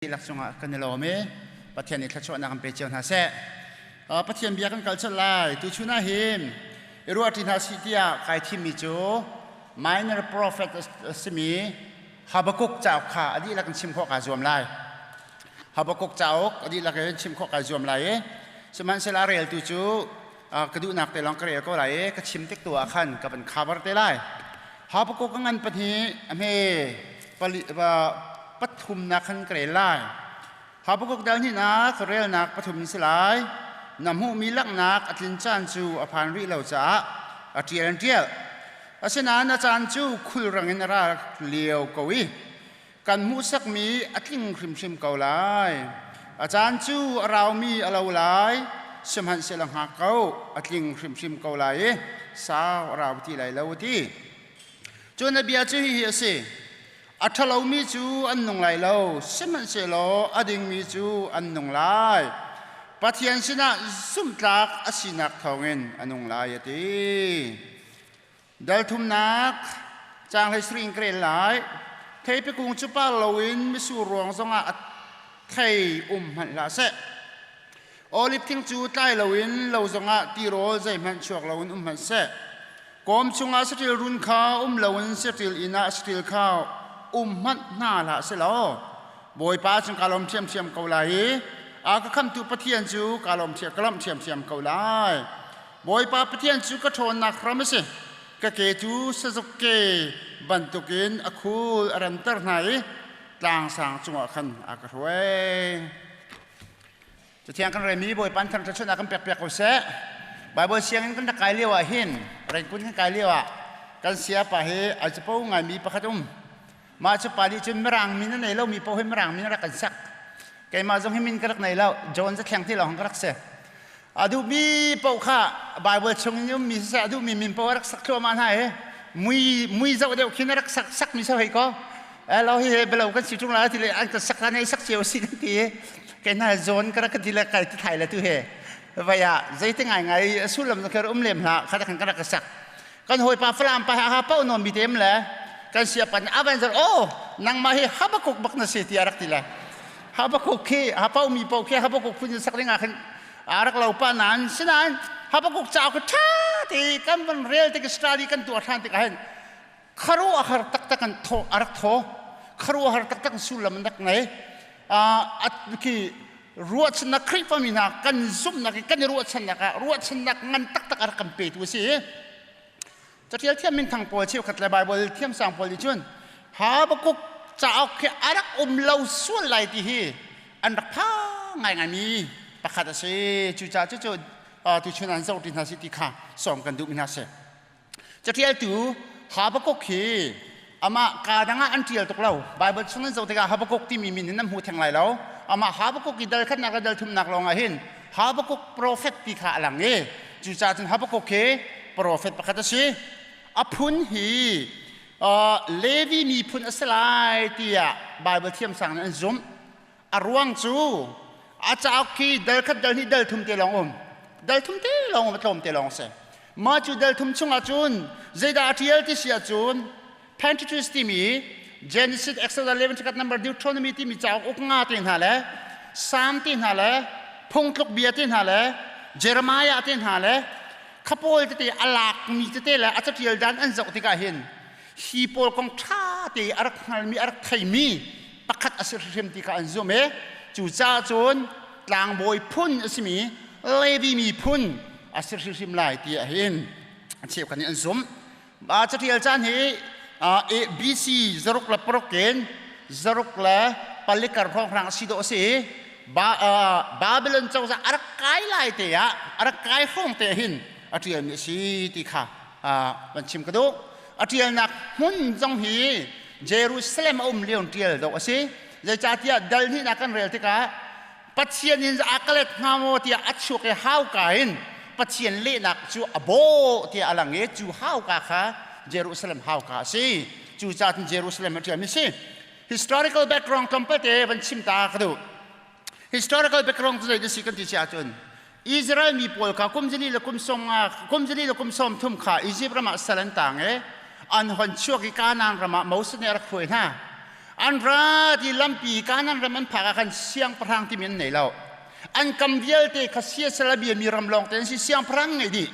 Dihlak cungah kan i lawm i Pathian nih thluachuahnak kan pe cio hna seh. Pathian bia kan kal colh lai. Tuchun ah hin i ruahṭi hna sih tiah kai thimmi cu minor prophet a simi Habakkuk cauk kha a dihlak in chim khawh kaa zuam lai. Habakkuk cauk a dihlak in chim khawh kai zuam lai i sihmanhsehlaw a reltu cu ka duhnak te lawng ka rel ko lai i ka chim tik tu ah khan ka van cover te lai. Habakkuk a ngan pahnih a hme pali pathumnak khan ka rel lai. Habakkuk dal hnihnak relnak pathum si lai. Na hmuhmi langhnak a tlin caan cu a phan rih lo caah a ṭial an ṭial. Asinain a caan cu khulrang in a ra lio ko i kan hmuhsakmi a tling hrimhrim ko lai. A caan cu a raumi a lo lai, sihmanhsehlaw hngak ko, a tling hrimhrim ko lai i sau a rau ti lai lo a ti. Cun a bia cu hihi a si. A ṭhalomi cu an nung lai lo, sihmanhsehlaw a dingmi cu an nung lai. Pathian sinah zumhtlak a sinak thawngin a nung lai a ti. Dal thumnak caang hlei sarih in ka rel lai. Theipi kung cu par loin mitsur ruang zongah a thei um hmanh hlah seh. Oliv thing cu tlai loin lo zongah tirawl zeihmanh chuak loin um hmanh seh. Kawm chungah saṭil run kha um loin saṭil inn ah saṭil kha um hmanh hna hlah seh law Bawipa cu kaa lawm ṭhiamṭhiam ko lai i a ka khamhtu Pathian cu kaa lawm ka lawmh ṭhiamṭhiam ko lai. Bawipa Pathian cu ka ṭhawnnak hram a si. Ka ke cu sazuk ke bantukin a khul a remter hna i tlangsang cungah khan a ka hruai. Cathiang kan relmi Bawipa an thangṭhat kan pek piak ko seh. Bible sianginn kan rak kai lio ah hin Rengkun kan kai lio ah kan siapa hi ai capo ngaimi pakhat um. Mah cu pa nih cun Mirang min a nei lomi paoh hi Mirang min a rak kan sak. Keimah zong hi min ka rak nei lo. John Zathleng ti lawng ka rak si. A duhmi paoh kha Bible chung in ummi siseh a duhmi min paoh a rak sak thluahmah hna i mui mui zoh deuh khin a rak sak sakmi so hei ko. Elo hi he belo kan si ṭung la ti le an ka sak hna nei sak cio si kan ti i kei hna zawn ka rak ka ti le kai ti thai le tu he vai ah zeiti ngai ngai sullam kher um lem hlah kha kan rak ka sak kan hawipa Falam pa ha pau nawn mi tem le kan sia pan avan zar oh nangmah hi Habakuk bak na si ti a rak ti le Habakuk khi ha pau mi pau khi Habakuk phun sak ding ah khin a rak lo pa nan sinain Habakuk ca ko tha ti kan van rel tik study kan tuah than tik ah hin kharu a har taktak an tho a rak tho kharu a har taktak sullam an rak ngei a khi ruahchannak Khrihfami hna kan zumhnak i kan i ruahchannak ah ruahchannak ngan taktak a rak kan petu a si. Catial thiam minthang pawl cheukhat le Baibal thiamsang pawl nih cun Habakkuk cauk khi a rak um lo sual lai ti hi an rak phang ngaingaimi pakhat a si. Cucaah cucu tuchun an zoh ṭi hna si ti kha sawm kan duhmi hna si. Catialtu Habakkuk hi amah kaa dang ah an ṭial tuk lo. Baibal chung in zoh tikah Habakkuk timi min in an hmu theng lai lo. Amah Habakkuk i dal khatnak le dal thumnak lawngah hin Habakkuk profet ti kha a lang i cucaah cun Habakkuk hi profet pakhat a si. A phun hi Levi miphun a si lai tiah Baibal thiamsang nih an zumh. A ruang cu a cauk khi dal khat dal hnih dal thum te lawng um. Dal thum te lawng um a tlawm te lawng si. Mah cu dal thum chungah cun zeidah a ṭial ti si ahcun Pentateuch timi Genesis, Exodus, Leviticus, Number, Deuteronomy timi cauk uk nga te hna le Psalm te hna le Phungtluk bia te hna le Jeremiah te hna le khapawl tete a lakmi tete le a caṭial dan an zoh tikah hin hi pawl kong ṭha te a rak hngalmi a rak theimi pakhat a si hrimhrim ti kha an zumh i cucaah cun tlangbawi phun a simi Levi miphun a si hrimhrim lai ti ah hin cheukhat nih an zumh. Caṭial caan hi BC 606 in 604 kar hrawnghrang a si dawh a si i Babylon cozah a rak kai lai te ah a rak kai hrawng te hin a ṭialmi a si ti kha van chim ka duh. A ṭialnak hmun zong hi Jerusalem a um lio in ṭial dawh a si. Zeicahtiah dal hnihnak kan rel tikah Pathian in a ka let hnga maw tiah a chuak i hauka in Pathian lehnak cu a bawh tiah a lang i cu hauka kha Jerusalem hauka a si. Cucaah cun Jerusalem a ṭialmi a si. Historical background tlawmpal te van chim ta ka duh. Historical background cu zei si kan ti si ahcun Israel mi pawl kha kum zali le kum sawm nga kum zali le kum sawm thum kha Egypt ram ah sal an tang i an hon chuak i Kanaan ram ah Moses nih a rak hruai hna. An ra ti lampi Kanaan ram an phak ah khan siangpahrang timi an nei lo. An kam vialte kha siasal a biami ram lawng te an si siangpahrang ngei dih.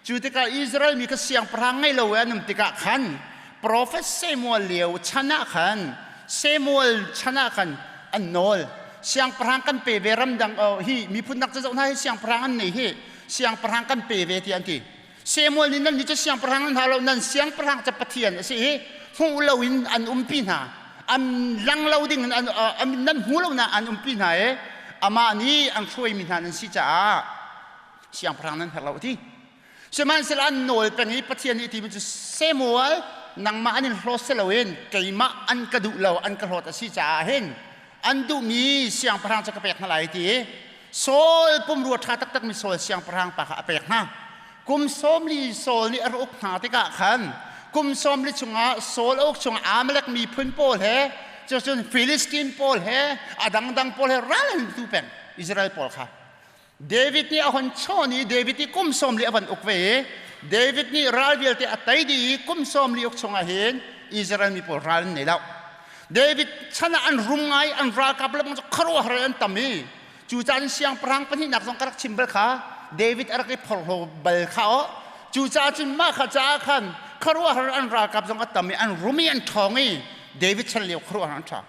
Cu tikah Israel mi kha siangpahrang ngei lo i an um tikah khan profet Samuel lio chan ah khan Samuel chan ah khan an nawl. Siangpahrang kan pe ve ramdang hi miphun dang cu zoh hna hi siangpahrang an nei hi siangpahrang kan pe ve ti an ti. Samuel nih nan nih cu siangpahrang nan hau lo nan siangpahrang cu Pathian a si i hmuh loin an umpi hna an lang lo ding in an nan hmu lo na an umpi hna i amah nih an hruaimi hna nan si caah siangpahrang nan herh lo a ti. Sihmanhsehlaw an nawl peng i Pathian nih a timi cu Samuel nangmah an in hlawt si loin keimah an ka duh lo an ka hlawt a si caah hin an duhmi siangpahrang cu ka pek hna lai ti i Saul pumrua ṭha taktakmi Saul siangpahrang pa kha a pek hna. Kum 40 Saul nih a rak uk hna tikah khan kum 40 chungah Saul a uk chungah Amalek miphun pawl he cucun Philistine pawl he a dangdang pawl he ral an tu peng Israel pawl kha. David nih a hon chawn i David nih kum 40 a van uk ve i David nih ral vialte a tei dih i kum 40 uk chungah hin Israel mi pawl ral an nei lo. David chan ah an rum ngai an ralkap le bang cu khuaruahhar an tam i cu caan siangpahrang pahnihnak zong ka rak chim bal kha David a rak i phorhlaw bal kha aw cucaah cun mah kha caah khan khuaruahhar an ralkap zong a tam i an rum i an ṭhawng i David chan lio khuaruahhar an ṭha.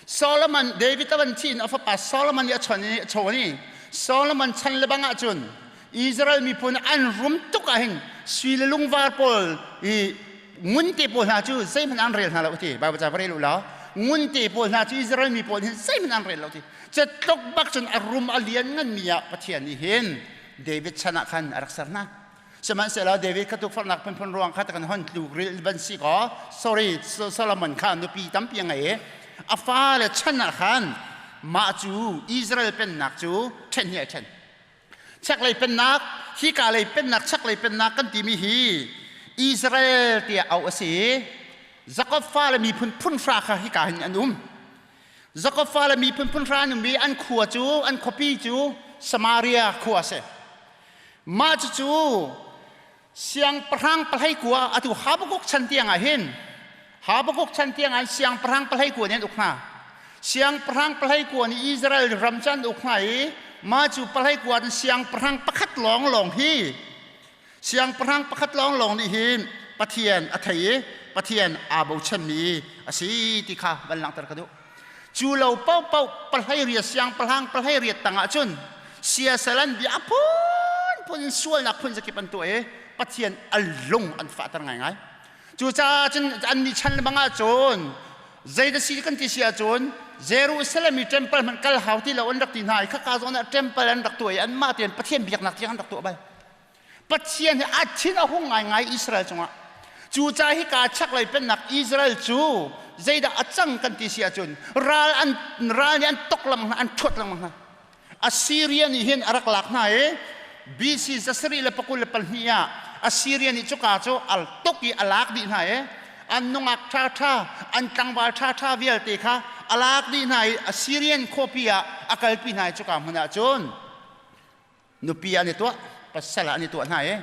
Solomon David a van thi in a fapa Solomon nih a chon i a chawn i Solomon chan le bang ahcun Israel miphun an rum tuk ah hin sui le lungvar pawl i ngun te pawl hna cu zeihmanh an rel hna lo ti Bible ca va rel u law ngun te pawl hna cu Israel mi pawl hin zeihmanh an rel lo ti cetluk bak cun a rum a lian ngan mi ah Pathian nih hin David chan ah khan a rak ser hna Sihmanhsehlaw David kha tukforhnak phunphun ruang kha kan hon tluk ril ban si kaw sorry Solomon kha nupi tampi a ngei i a fale chan ah khan mah cu Israel pennak cu ṭhen hi ai ṭhen. Chaklei pennak hika lei pennak chaklei pennak kan timi hi Israel tiah auh a si i Jakob fale miphun phun hra kha hika hin an um. Jakob fale miphun phun hra an um i an khua cu an khuapi cu Samaria khua a si. Mah cucu siangpahrang pahlei kua atu Habakkuk chan tiang ah hin Habakkuk chan tiang ah siangpahrang pahlei kua nih an uk hna. Siangpahrang pahlei kua nih Israel ram cu an uk hna i mah cu pahlei kua in siangpahrang pakhat lawnglawng hi siangpahrang pakhat lawnglawng nih hin Pathian a thei i Pathian aa bochanmi a si ti kha van langhter ka duh. Cu lo paohpaoh pahlei riat siangpahrang pahlei riat tangah cun siasal an bia a phunphun in sualnak phun zakip an tuah i Pathian a lung an fahter ngaingai. Cucaah cun annih chan lebang ah cun zeidah si kan ti si ahcun Jerusalem i temple hmanh kal hau ti lo an rak ti hna i khaka zawn ah temple an rak tuah i anmah tein Pathian biaknak tiang an rak tuah bal. Pathian hi a thin a hung ngaingai Israel cungah. Cucaah hika chaklei pennak Israel cu zeidah a cang kan ti si ahcun ral an ral nih an tok lengmang hna an ṭhuat lengmang hna. Assyria nih hin a rak lak hna i BC 722 ah Assyria nih cuka cu al tuk i a lak dih hna i an nungak ṭhaṭha an tlangval ṭhaṭha vialte kha a lak dih hna i Assyrian khuapi ah a kalpi hna i cuka hmun ah cun nupi an i tuah pasal ah an i tuah hna i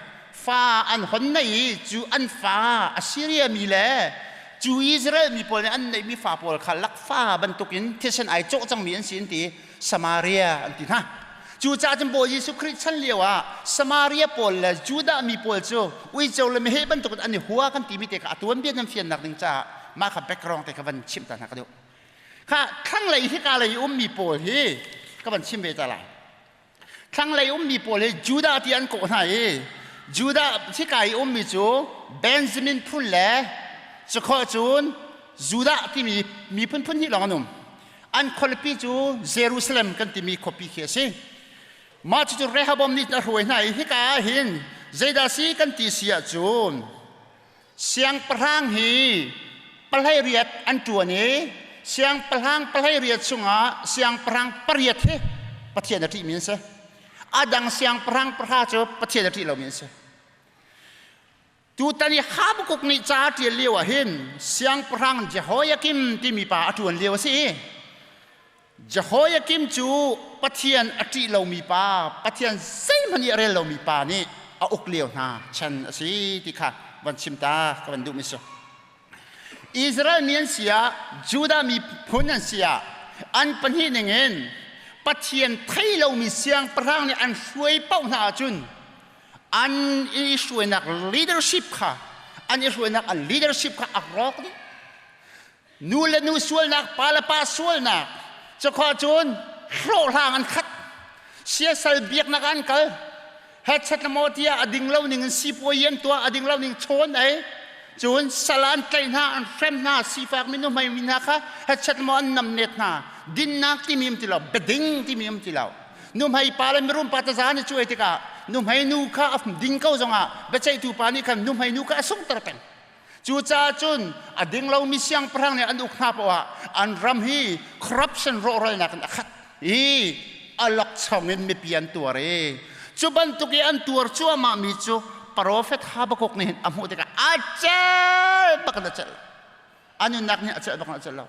fa an hon nei i cu an fa Assyria mi le cu Israel mi pawl nih an neihmi fa pawl kha lakfa bantukin thisen ai cawh cangmi an si an ti Samaria an ti hna cucaah cun Bawi Jesuh Khrih chan lio ah Samaria pawl le Judah mi pawl cu uico le meheh bantukin an i hua kan timi te kha a tuanbia nan fiannak ding caah mah kha background te kha van chimh ta hna ka duh kha thlanglei hika lei ummi pawl hi ka van chim ve ta lai Thlanglei ummi pawl hi Judah ti an kawh hna i Judah hika i ummi cu Benjamin phun le cukhawh cun Judah timi miphun phun hnih lawng an um. An khualipi cu Jerusalem kan timi khuapi khi a si. Mah cucu Rehoboam nih a hruai hna i hika ah hin zeidah si kan ti si ahcun Siangpahrang hi pahlei riat an ṭuan i siangpahrang pahlei riat chungah siangpahrang pariat hi Pathian a ṭihmi an si. A dang siangpahrang pahra cu Pathian a ṭih lomi an si. Tutan i Habakkuk nih ca a ṭial lio ah hin siangpahrang Jehoiakim timi pa a ṭuan lio a si i Jehoiakim cu Pathian a ṭih lomi pa, Pathian zeihmanh i a rel lomi pa nih a uk lio hna chan a si ti kha van chim ta ka van duhmi si. Israel mi an si ah Judah miphun an si ah an pahnih ningin Pathian thei lomi siangpahrang nih an hruai paoh hna ahcun an i hruainak leadership kha an i hruainak an leadership kha a rawk dih. Nu le nu sualnak, pa le pa sualnak, cukhua cun hlawhhlang an khat. Siasal biaknak an kal. Hetchet le maw tiah a ding lo ning in sipuai an tuah, a ding lo ning chawn ei. Cun sal an tlaih hna, an hrem hna, sifak mi nuhmei mi hna kha hetchet le maw an namnet hna. Dinnak timi um ti lo, biading timi um ti lo. Nuhmei pa le mirum pa taza an i cuai tikah nuhmei nu kha a ding ko zongah biaceihtu pa nih khan nuhmei nu kha a sunghter peng. Cucaah cun a ding lomi siangpahrang nih an uk hna poah ah an ram hi corruption rawhralnak in a khat i a lokchong in mipi an tuar i cu bantuk i an tuar cuahmah mi cu profet Habakkuk nih hin a hmuh tikah a cel bak in a celh a nunnak nih a celh bak in a celh lo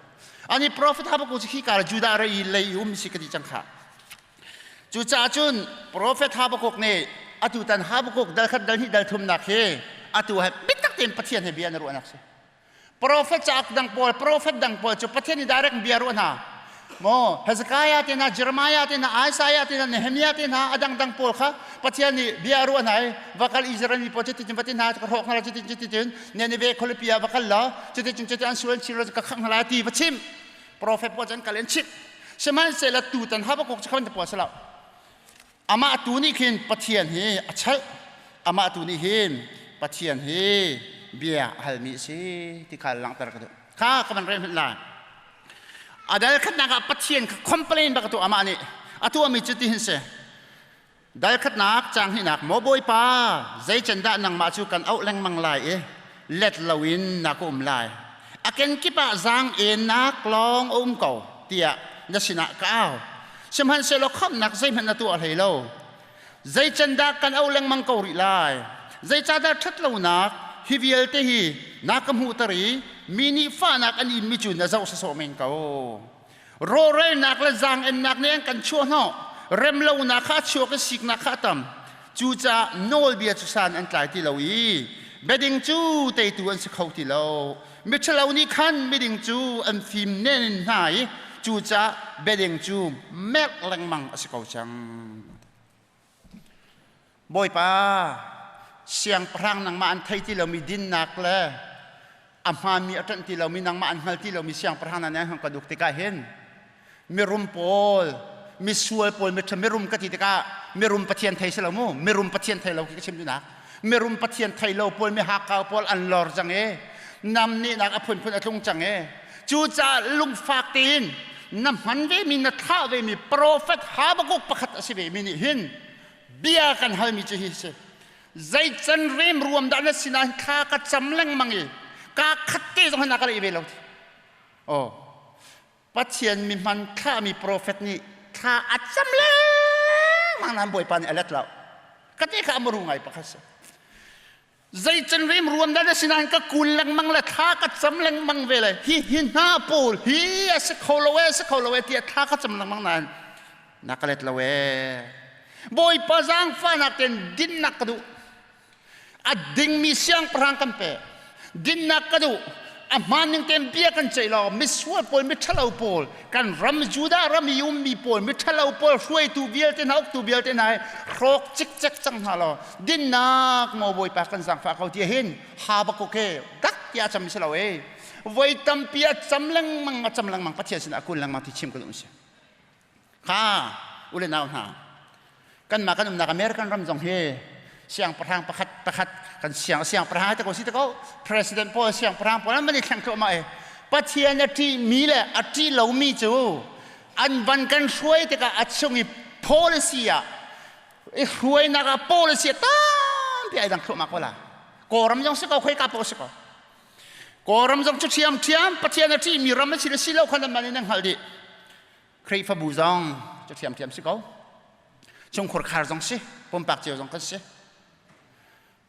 ani profet Habakkuk cu khi kar Judah ram i lei um si ka ti cang kha Cucaah cun profet Habakkuk nih atu tan Habakkuk dal khat dal hnih dal thumnak hi atu he biatak tein Pathian he bia na ruahnak si. Profet cauk dang pawl, profet dang pawl cu Pathian nih direct bia ruah hna. Maw Hezekiah te hna, Jeremiah te hna, Isaiah te hna, Nehemiah te hna, a dangdang pawl kha Pathian nih bia ruah hna i va kal Israel mi pawl cuti cun va ti hna, ka hrawk hna la cuti cuti cun Nineveh khualipi ah va kal law cuti cun cuti an sual an chir la ka khangh hna lai ti va chim. Profet pawl cu an kal in chimh. Sihmanhsehlaw tutan Habakkuk cu khan pawl si lo. Amah tu nih khin Pathian hi a chalh. Amah tu nih hin Pathian hi bia a halmi a si ti kha langhter ka duh. Kha ka van rel hmanh lai. A dal khatnak ah Pathian kha complain bak a tuah amah nih. A tuahmi cu ti hin si. Dal khatnak caang hnihnak maw Bawipa zei can dah nangmah cu kan auh lengmang lai i let loin na ka um lai a kenkip ah zaang ennak lawng a um ko tiah na sinah ka au sihmanhsehlaw khamhnak zeihmanh na tuah hlei lo zei can dah kan auh lengmang ko rih lai zeicahdah ṭhat lonak hi vialte hi na ka hmuhter i mi nih fahnak an inmi cu na zoh sawsawh men ko Rawhralnak le zaang-ennak nih an kan chuahhnawh. Remlonak kha a chuak i siknak kha a tam. Cucaah nawlbia cu san an tlai ti lo i biading cu teitu an si kho ti lo. Miṭhalo nih khan miding cu an fim nen in hna i cucaah biading cu merh lengmang a si ko cang. Bawipa, siangpahrang nangmah an thei ti lomi dinnak le a hmaanmi a ṭanh ti lomi nangmah an hngal ti lomi siangpahrang hna nih an hung kan uk tikah hin mirum pawl, misual pawl, miṭha mirum ka ti tikah mirum Pathian thei si lo mu, mirum Pathian thei lo khi ka chim duhnak. Mirum Pathian thei lo pawl, mihakau pawl an lor cang i namnehnak a phunphun a tlung cang i cucaah lungfak tein na hman vemi na thlah vemi profet Habakkuk pakhat a si vemi nih hin bia kan halmi cu hi si zei can rem ruam dah na sinah hin thla ka cam lengmang i ka khat te zong hin a ka leh ve lo ti oh Pathian mi hman thlahmi profet nih thla a cam lengmang nain Bawipa nih a let lo ka te kha a muru ngai pakhat si zei can rem ruam dah na sinain ka kul lengmang le thla ka cam lengmang ve le hi hi hna pawl hi a si kho lo e a si kho lo e tiah thla ka cam lengmang nain na ka let lo e Bawipa zaangfahnak tein dinnak ka duh A dingmi siangpahrang kan pek. Dinnak ka duh. A hmaan ning tein bia kan ceih law misual pawl, miṭhalo pawl, kan ram Judah ram i ummi pawl, miṭhalo pawl, hruaitu vialte hna, uktu vialte hna hi hrawk cikcek cang hna law dinnak maw Bawipa kan zaangfah ko ti hin Habakkuk he dak tiah a cam si lo e. Voi tampi a cam lengmang, a cam lengmang Pathian sinah a kul lengmang ti chim ka duh si. Kha u le nau hna, kanmah kan umnak American ram zong hi siangpahrang pakhat pakhat kan siang siangpahrang te ko si te ko president pawl siangpahrang pawl an van i thleng thluahmah i Pathian a ṭihmi le a ṭih lomi cu an van kan hruai tikah a chung i policy ah i hruainak ah policy ah tampi ai dang thluahmah ko la Kawlram zong si ko khoika paoh si ko Kawlram zong cu ṭhiamṭhiam Pathian a ṭihmi ram a si le si lo kha nan man in nan hngalh dih Khrihfabu zong cu ṭhiamṭhiam si ko. Chungkhur khar zong si, pumpak cio zong kan si.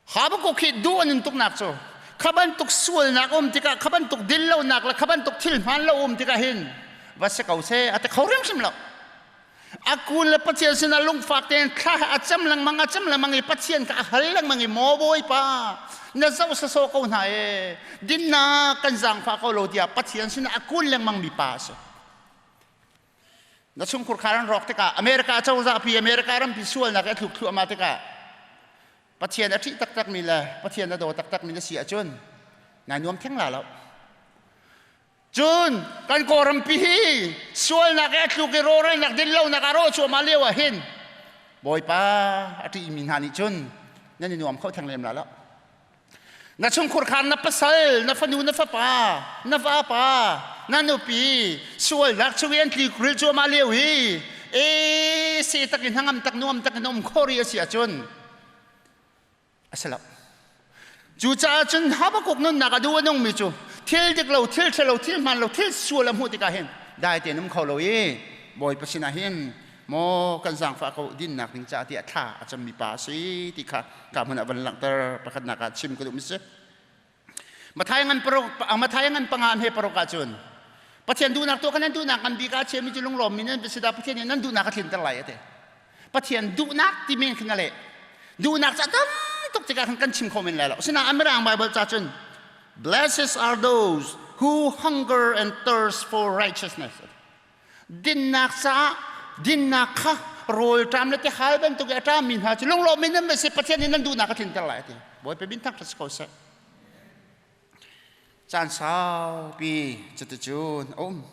Habakkuk hi duh an in tuknak cu kha bantuk sualnak um tikah kha bantuk dinlonak le kha bantuk thil hmaan lo um tikah hin va si ko seh a ti kho hrimhrim lo. A kun le Pathian sinah lungfak tein thla a cam lengmang a cam lengmang i Pathian kha a hal lengmang i maw Bawipa na zoh sasaw ko hna e dinnak kan zaangfah ko lo tiah Pathian sinah a kun lengmang mi pa a si. Na chungkhur khar an rawk tikah America cozah pi America rampi sualnak a thluk thluahmah tikah Pathian a ṭih taktakmi le Pathian a daw taktakmi na si ahcun nai nuam theng la lo. Cun kan Kawlrampi hi sualnak i a tluk i rawhralnak dinlonak a rawh cuahmah lio ah hin Bawipa a ṭihmi hna nih cun nan i nuam kho theng lem la lo. Na chungkhur khan na pasal, na fanu, na fapa, na vapa, na nupi sualnak chung i an tlikril cuahmah lio hi e se tak in hnangam tak nuam tak in um kho ri a si ahcun a si lo. Cucaah cun Habakkuk nunnak a duh a nungmi cu thil dik lo, thil ṭhalo, thil hmaan lo, thil sual a hmuh tikah hin dai tein um kho lo i Bawipa sinah hin maw kan zaangfah ko dinnak ding caah tiah thla a cammi pa a si ti kha ka hmun ah van langhter pakhatnak ah chim ka duh mi si. Mathai ngan paruk Mathai ngan panga he paruk ahcun Pathian duhnak tuah kan nan duhnak ngan bik ah chiami cu lunglawm mi nan si dah Pathian nih nan duhnak a tlinter lai a ti. Pathian duhnak ti men khin a leh. Duhnak ca tam tuk tikah khan kan chim kho men lai lo. Asinain Mirang Bible ca cun blessed are those who hunger and thirst for righteousness. Dinnak caah dinnak kha rawl ṭam le tihal bantuk i a ṭammi hna cu lunglawm in nan si Pathian nih nan duhnak a tlinter lai a ti. Bawipa min thangṭhat si ko seh. Caan saupi cuticun a um.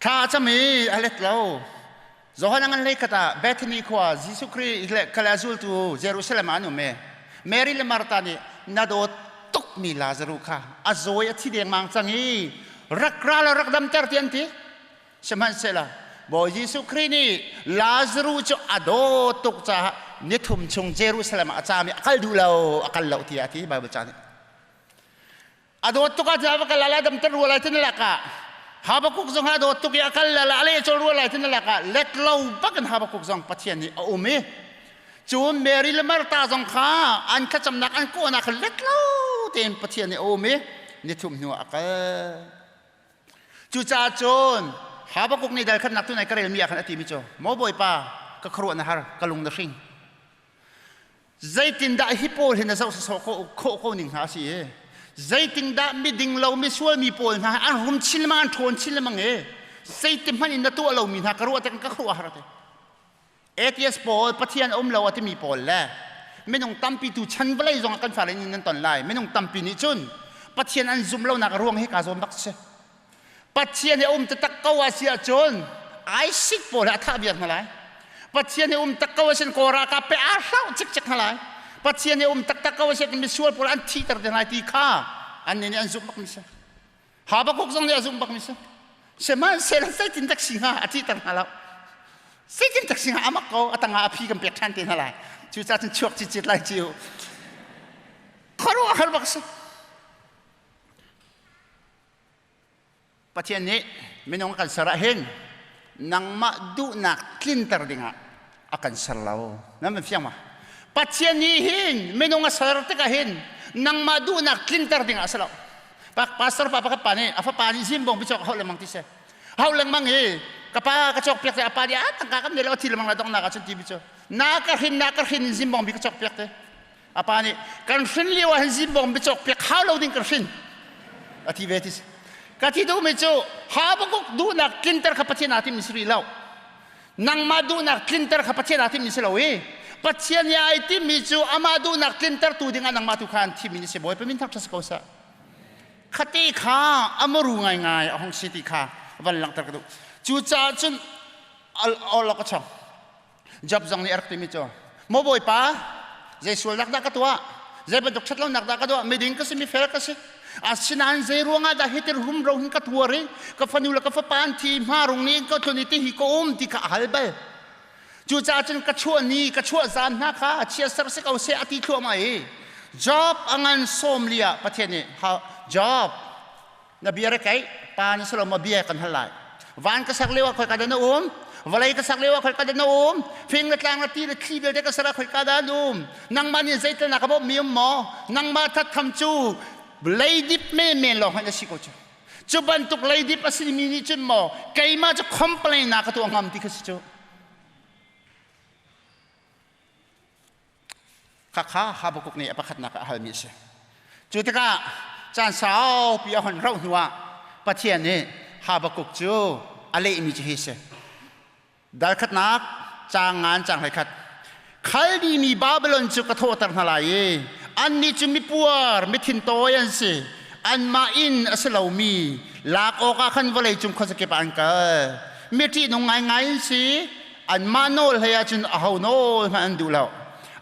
Thla a cam i a let lo. Johan a ngan hleikhat ah Bethany khua Jesuh Khrih le kala zultu Jerusalem ah an um i Mary le Martha nih na dawt tukmi Lazaruh kha a zaw i a thi dengmang cang i rak ra law rak damter ti an ti. Sihmanhsehlaw Bawi Jesuh Khrih nih Lazaruh cu a dawt tuk caah nithum chung Jerusalem ah a caam i a kal duh lo, a kal lo tiah a ti Bible ca nih. A dawt tuk ah va kal ala damter rua lai tin lakah Habakuk zong a dawt tuk i a kal la a leh col rua lai tin lakah let lo bakin Habakuk zong Pathian nih a um i cun Mary le Martha zong kha an thlacamnak an kawhnak kha let lo tein Pathian nih a um i nithum hnu ah a kal. Cucaah cun Habakuk nih dal khatnak tu nai ka relmi ah khan a timi cu Maw Bawipa ka khuaruah na har ka lung na hring Zeitindah hi pawl hi na zoh sawsawh khawh ko ning hna a si i zeitindah miding lo misual mi pawl hna an rum chin lengmang an ṭhawn chin lengmang i zeiti hmanh in na tuah lomi hna ka ruah tik ka khuaruah har te. Atheist pawl Pathian a um lo a timi pawl le minung tampi tu chan vawlei zong ah kan fale nih nan ton lai minung tampi nih cun Pathian an zum lonak a ruang hi ka zawn bak si. Pathian hi a um taktak ko a si ahcun ISIS pawl hi a thah viar hna lai. Pathian hi um tak ko a sin Kawl ralkap pe aa hlauh cikcek hna lai. Pathian hi um taktak ko a si misual pawl an thihter te hna lai ti kha annih nih an zumh bak mi si. Habakuk zong nih a zumh bak mi si. Sihmanhsehlaw zeitin dak si hnga a thihter hna lo. Zeitin dak si hnga amak ko a tangah a phi kan pek ṭhan te hna lai. Cucaah cun chuak cicit lai ciu. Khuaruahhar bak si. Pathian nih minung a kan ser ah hin nangmah duhnak tlinter dingah a kan ser lo. Nan van fiang ma? Pathian nih hin minung a ser tikah hin nangmah duhnak tlinter dingah a si lo. Pastor pa pakhat pa nih a fapa nih zimbong bicok a hauh lengmang ti si. Hauh lengmang i ka pa ka cawk piak te a pa nih a tangka kan nei lo a thi lengmang la donghnak ah cun ti bi cu na ka hrin na ka hrin zimbong bi ka cawk piak te A pa nih kan hrin lio ah hin zimbawm biacawk piak hau lo ding kan hrin a ti ve ti ka ti duhmi cu Habakuk duhnak tlinter kha Pathian aa timmi si rih lo nangmah duhnak tlinter kha Pathian aa timmi si lo i Pathian nih ai timmi cu amah duhnak tlintertu dingah nangmah tu kha an thimmi na si Bawipa min thangṭhat si ko seh khate kha a muru ngaingai a hung si ti kha van langhter ka duh cucaah cun awlok a chong Job zong nih a rak timi cu maw bawipa zei sualnak dah ka tuah zei bantuk ṭhatlonak dah ka tuah miding ka si mifel ka si asinain zei ruangah dah hitin rumro hin ka tuar i ka fanu le ka fapa an thi hmarung nih ka tlun i ti hi ka um ti kha a hal bal cucaah cun ka chuah ni ka chuah zan hna kha chia ser si ko seh a ti thluahmah i Job a ngan sawm li ah Pathian nih Job Na bia re kai pa na si lo ma bia kan hal lai. Van ka sak lio ah khoi ka dah na um? Vawlei ka sak lio ah khoi ka dah na um? Fing le tlang le ti le thli vialte ka ser ah khoi ka dah na um? Nangmah nih zeitel na ka bawmh mi um maw? Nangmah thattham cu leidip menmen lawng hmanh na si ko cu. Cu bantuk leidip a si mi nih cun maw keimah cu complain na ka tuah ngam ti kha si cu. Khakha Habakkuk nih a pakhatnak ah a halmi a si. Cu tikah caan saupi a hon rauh hnuah Pathian nih Habakkuk cu a lehmi cu hi si. Dal khatnak caang ngan caang 11. Khaldi mi Babylon cu ka thawhter hna lai i annih cu mipuar mithintawi an si. Anmah inn a si lomi lak awkah khan vawlei cung khuazakip ah an kal. Mi ṭihnung ngaingai an si. Anmah nawl hlei ahcun aho nawl hmanh an duh lo.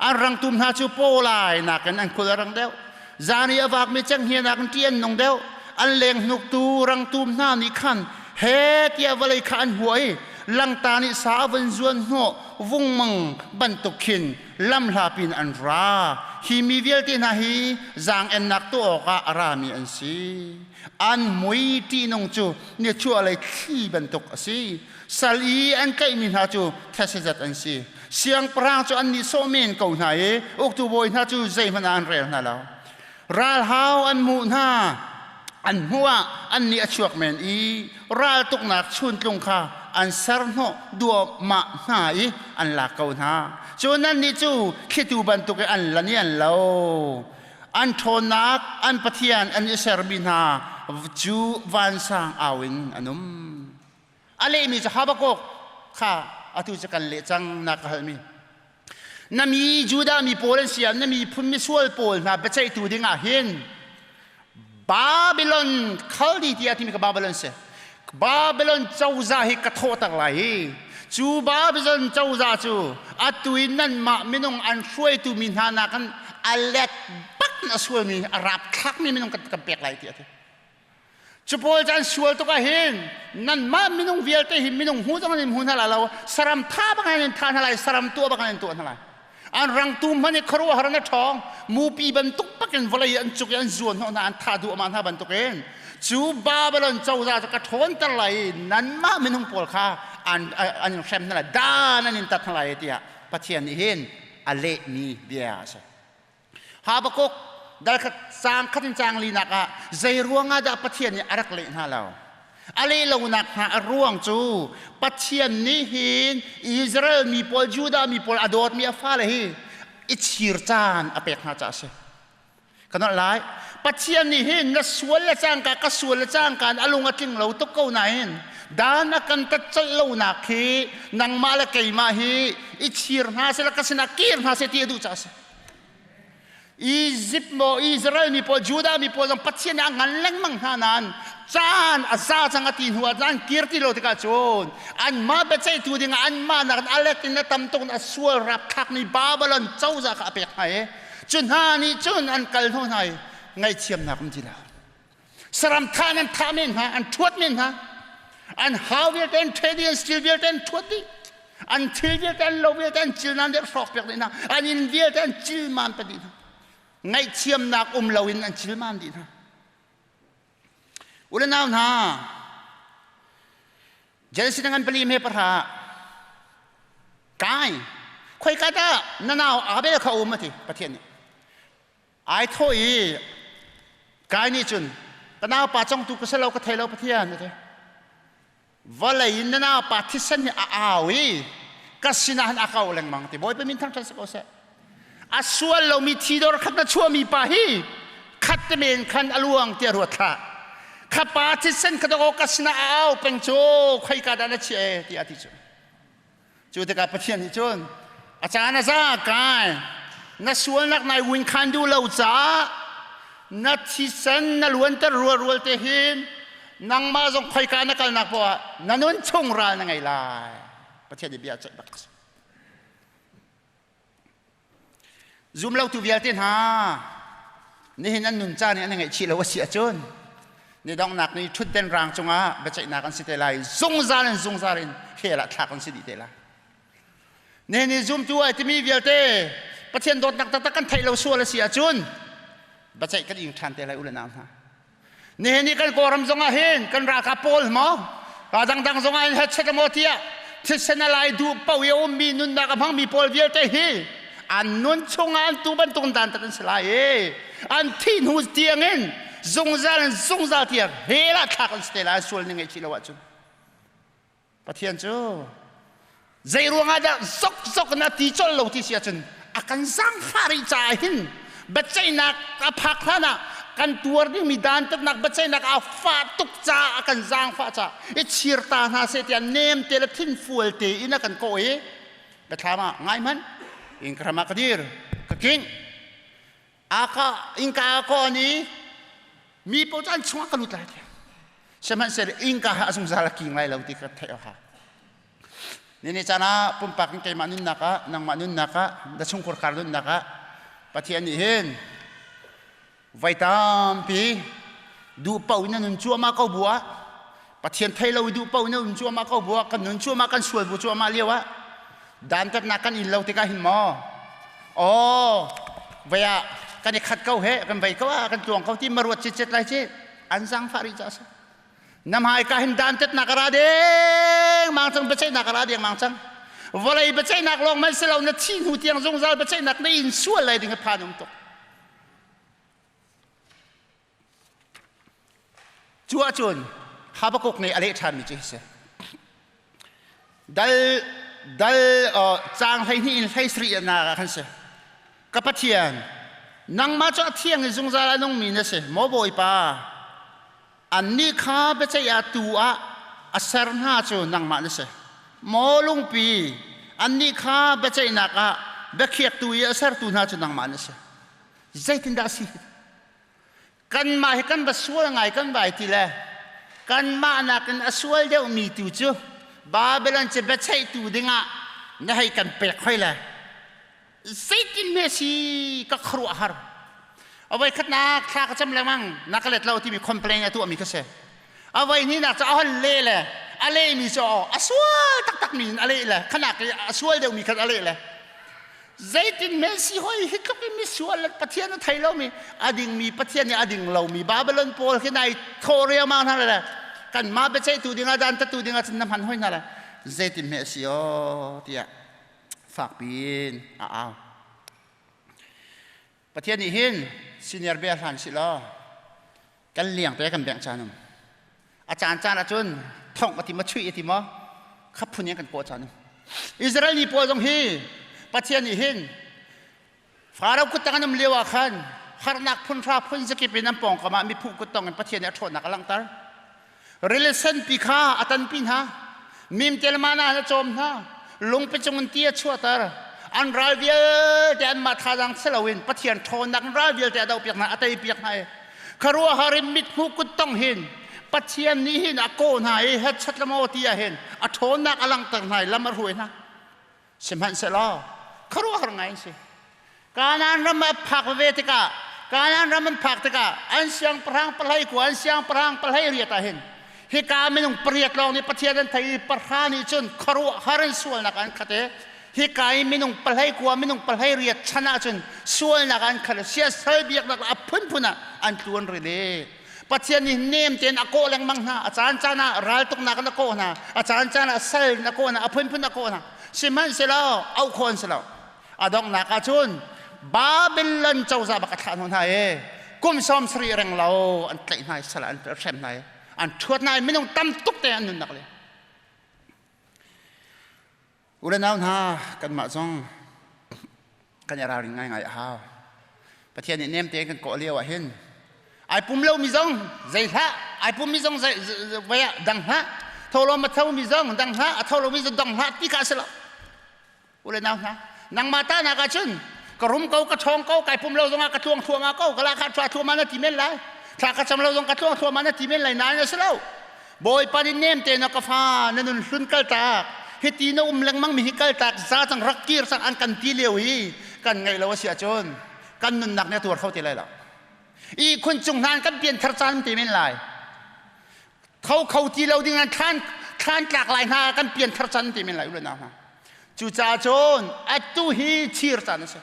An rangtum hna cu pawlai nakin an khul a rang deuh. Zan i a vakmi cenghngia nakin ṭih an nung deuh. An lenghnuktu rangtum hna nih khan he tiah vawlei kha an hua i langta nih sa a vun zuan hnawh vungmang bantuk khin lamhla pin an ra. Hi mi vialte hna hi zaang-ennak tuah awkah a rami an si. An mui ṭihnung cu nichuahlei thli bantuk a si. Sal i an tlaihmi hna cu thesezat an si. Siangpahrang cu an nihsawh men ko hna i uktu bawi hna cu zeihmanh ah an rel hna lo. Ralhau an hmuh hna, an hmuh ah annih a chuak men i raltuknak chuntlung kha an serhnawh duahmah hna i an lak ko hna. Cun annih cu thlitu bantuk i an lan i an lo. An ṭhawnnak an Pathian an i sermi hna cu vansang au in an um. A lehmi cu Habakkuk kha atu cu kan leh cang na ka halmi. Na mi Judah mi pawl an si ah na miphun misual pawl hna biaceihtu dingah hin Babylon Khaldi tiah timi ka Babylon si. Babylon cozah hi ka thawhter lai hi. Cu Babylon cozah cu atu in nanmah minung an hruaitu mi hna nakin a let bak in a sualmi a rapthlakmi minung kan pek lai ti a ti. Cu pawl cu an sual tuk ahhin nanmah minung vialte hi minung hmu zong in hmu hna lai lo saram tha bang in tha hna lai saram tuah bang in tuah hna lai an rangtu hmanh i khuaruahhar in a ṭhawng mupi bantuk bakin vawlei an cuk i an zuan hnawh hna an thah duahmah hna bantukin cu Babylon cozah cu ka ṭhawnter lai i nanmah minung pawl kha an an in hrem hna lai dan an in tat hna lai tiah Pathian nih hin a lehmi bia a si. Habakkuk dal khat caang khat in caang linak ah zei ruangah dah Pathian nih a rak leh hna lo? A leh lonak hna a ruang cu Pathian nih hin Israel mi pawl, Judah mi pawl a dawtmi a fale hi i chir caan a pek hna caah a si. Ka nolh lai. Pathian nih hin na sual le cangka ka sual le cangka in a lung a tling lo tuk ko nain dan a kan tat colh lonak hi nangmah le keimah hi i chir hna seh ka sinah kir hna seh ti a duh caah a si. Egypt maw Israel mi pawl Judah mi pawl zong Pathian nih a ngan lengmang hna nain caan a za cang a ti hnu ah an kir ti lo tikah cun anmah biaceihtu dingah anmah nakin a let in a tam tuk in a sual rapthlakmi Babylon cozah kha a pek hna i cu hna nih cun an kal hnu hna i ngaihthiamnak um ti lo saram thah in an thah men hna an ṭhuat men hna an hau vialte an ṭhe dih an stil vialte an ṭhuat dih an thil vialte an lo vialte an cil nan deh hrawk piak dih hna an inn vialte an cil man pa dih hna ngaihthiamnak um loin an cil man dih hna ule nau hna Genesis ngan pali me pahra kai khoi ka dah na nau Abel kha um ati Pathian nih Ai thawh i kai nih cun ka naupa congtu ka si lo ka thei lo Pathian a ti. Vawlei in na naupa thisen hi a au i ka sinah hin a kau lengmang ti Bawipa min thangṭhat si ko seh. A sual lomi thi dor khat na chuahmi pa hi khat te men khan a luang tiah ruat hlah. Kha pa thisen kha dawk ka sinah a au peng cu khoika dah na chiah e tiah a ti cu. Cu tikah Pathian nih cun a caan a za kai na sualnak nai win khan duh lo caah na thisen na luanter rual rual te hin nangmah zong khoika na kalnak poah ah na nun chung ral na ngei lai Pathian nih bia ceih bak Zum lotu vialte hna nihin an nun caan i an i ngaihchih lo a si ahcun ni donghnak ni ṭhutden rang cungah biaceihnak an si te lai zungzal in zungzal in hell ah thlak an si dih te lai. Nihin ni zumtu ai timi vialte Pathian dawtnak taktak kan theih lo sual a si ahcun biaceih kan ing ṭhan te lai u le nau hna. Nihin ni kan Kawlram zongah hin kan ralkap pawl maw ka dangdang zongah hin headset maw tiah thisen a lai duh paoh i a ummi nunnak a hmangmi pawl vialte hi an nun chungah an tu bantuk dantat an si lai i an thih hnu tiangin zungzal in zungzal tiang hell ah thlak an si te lai sual ning ngaihchih lo ahcun Pathian cu zei ruangah dah zokzok na ti colh lo ti si ahcun A kan zaangfah rih caah hin biaceihnak a phak hlan ah kan tuar dingmi dantatnak biaceihnak a fah tuk caah a kan zaangfah caah i chir ta hna seh tiah nem te le thinfual te in a kan kawh i biathlam ah ngai hmanh inn ka hram ah ka dir ka king aka innka a kawn i mi paoh cu an chungah ka lut lai tiah sihmanhsehlaw innka ha a zungzal a king lai lo ti ka theih awk ha. Nini caan ah pumpak in keimah nunnak ah nangmah nunnak ah na chungkhar kar nunnak ah Pathian nih hin voi tampi duh paoh in na nun cuahmah ko bu ah, Pathian thei lo i duh paoh in na nun cuahmah ko bu ah, kan nun cuahmah, kan sual bu cuahmah lio ah dantatnak kan in lo tikah hin maw, aw vei ah kan i khat ko he, kan vei ko ah kan tluang ko ti ma ruat citcet lai ci. An zaangfah rih ca a si. Na hmaika hin dantatnak a ra dengmang cang, biaceihnak a ra dengmang cang. Vawlei biaceihnak lawng man si lo, na thi hnu tiang zungzal biaceihnak na in sual lai ding a phan um tuk. Cu ahcun Habakkuk nih a leh ṭhanmi cu hi si. Dal dal caang 12 in 17 nak ah khan si. Ka Pathian, nangmah cu a thiang i zungzal a nungmi na si, maw Bawipa. Annih kha biaceih ah tu ah a ser hna cu nangmah na si. Maw lungpi, annih kha biaceihnak ah biakhiaktu i a sertu hna cu nangmah na si. Zeitindah a si? Kanmah hi kan va sual ngai kan vai ti le kanmah nakin a sual deuhmi tu cu Babylon cu biaceihtu dingah na hei kan pek hoi le zeitin hme si ka khuaruah har. Avoi khatnak thla ka cam lengmang, na ka let lo timi complain a tuahmi ka si. Avoi hnihnak cu a hon leh le a lehmi cu a sual taktak mi in a leh le khanak i a sual deuhmi khan a leh le zeitin men si hoi, hi tluk in misual Pathian a thei lomi, a dingmi Pathian nih a ding lomi Babylon pawl khi nai thawh riangmang hna le kanmah biaceihtu dingah, dantatu dingah cun na hman hoi hna le zeitin hme a si aw tiah fakpiin a au. Pathian nih hin senior bia hlan si law kan liang te kan bengh caan um a caan caan ahcun thongh a ti ma, chuih a ti maw, khap phun in kan kawh caan um. Israel mi pawl zong hi Pathian nih hin Faro kuttang an um lio ah khan harnak phun hra phun zakip in an pawngkam ah miphu kuttong in Pathian nih a ṭhawnnak a langhter. Rili senpi kha a tanpi hna, mimtel mana a cawm hna, lungpi cung in ti a chuahter. An ral vialte anmah thazaang si loin Pathian ṭhawnnak in ral vialte a dohpiak hna, a teipiak hna i khuaruahhar in mithmuh kuttong hin Pathian nih hin a kawh hna i hetchat le maw ti ah hin a ṭhawnnak a langhter hna i lam a hruai hna. Sihmanhsehlaw khuaruahhar ngai an si. Kanaan ram ah phak ve tikah, Kanaan ram an phak tikah an siangpahrang pahlei kua, an siangpahrang pahlei riat ah hin hika minung pariat lawng nih Pathian an thei i pahra nih cun khuaruahhar in sualnak an khat i hika i minung pahlei kua, minung pahlei riat chan ahcun sualnak an khat i siasal biaknak a phunphun ah an tluan ril i Pathian nih nem tein a kawh lengmang hna. A caan caan ah raltuknak in a kawh hna, a caan caan ah sal in a kawh hna, a phunphun a kawh hna. Sihmanhsehlaw auh khawh an si lo. A donghnak ah cun Babylon cozah bak a thlah hnawh hna i kum 70 reng lo an tlaih hna i sal ah an hrem hna i an ṭhuat hna i minung tam tuk te an nunnak le. U le nau hna, kanmah zong kan i ralring ngaingai a hau. Pathian nih nem tein kan kawh lio ah hin ai pum lomi zong zei hlah, ai pummi zong zei vai ah dang hlah, tho lo ma tho mi zong dang hlah, a tho lomi zong dang hlah ti kha a si lo. U le nau hna, nangmah ta nak ah cun ka rum ko, ka ṭhawng ko, kai pum lo zongah ka tluang thluahmah ko, ka la kha thua thluahmah na ti men lai, thla ka cam lo zong ka tluang thluahmah na ti men lai, nain a si lo. Bawipa nih nem te na ka fa, na nun hlun kaltak, hiti na um lengmang mi hi kaltak za cang, rak kir cang an kan ti lio hi kan ngaih lo a si ahcun kan nunnak nih a tuar kho ti lai lo. Ihkhun cung hna kan pian thar caan te men lai, tho kho ti lo ding an thlan thlan tlak lai hna kan pian thar caan te men lai. U le nau hna, cucaah cun atu hi chir caan a si,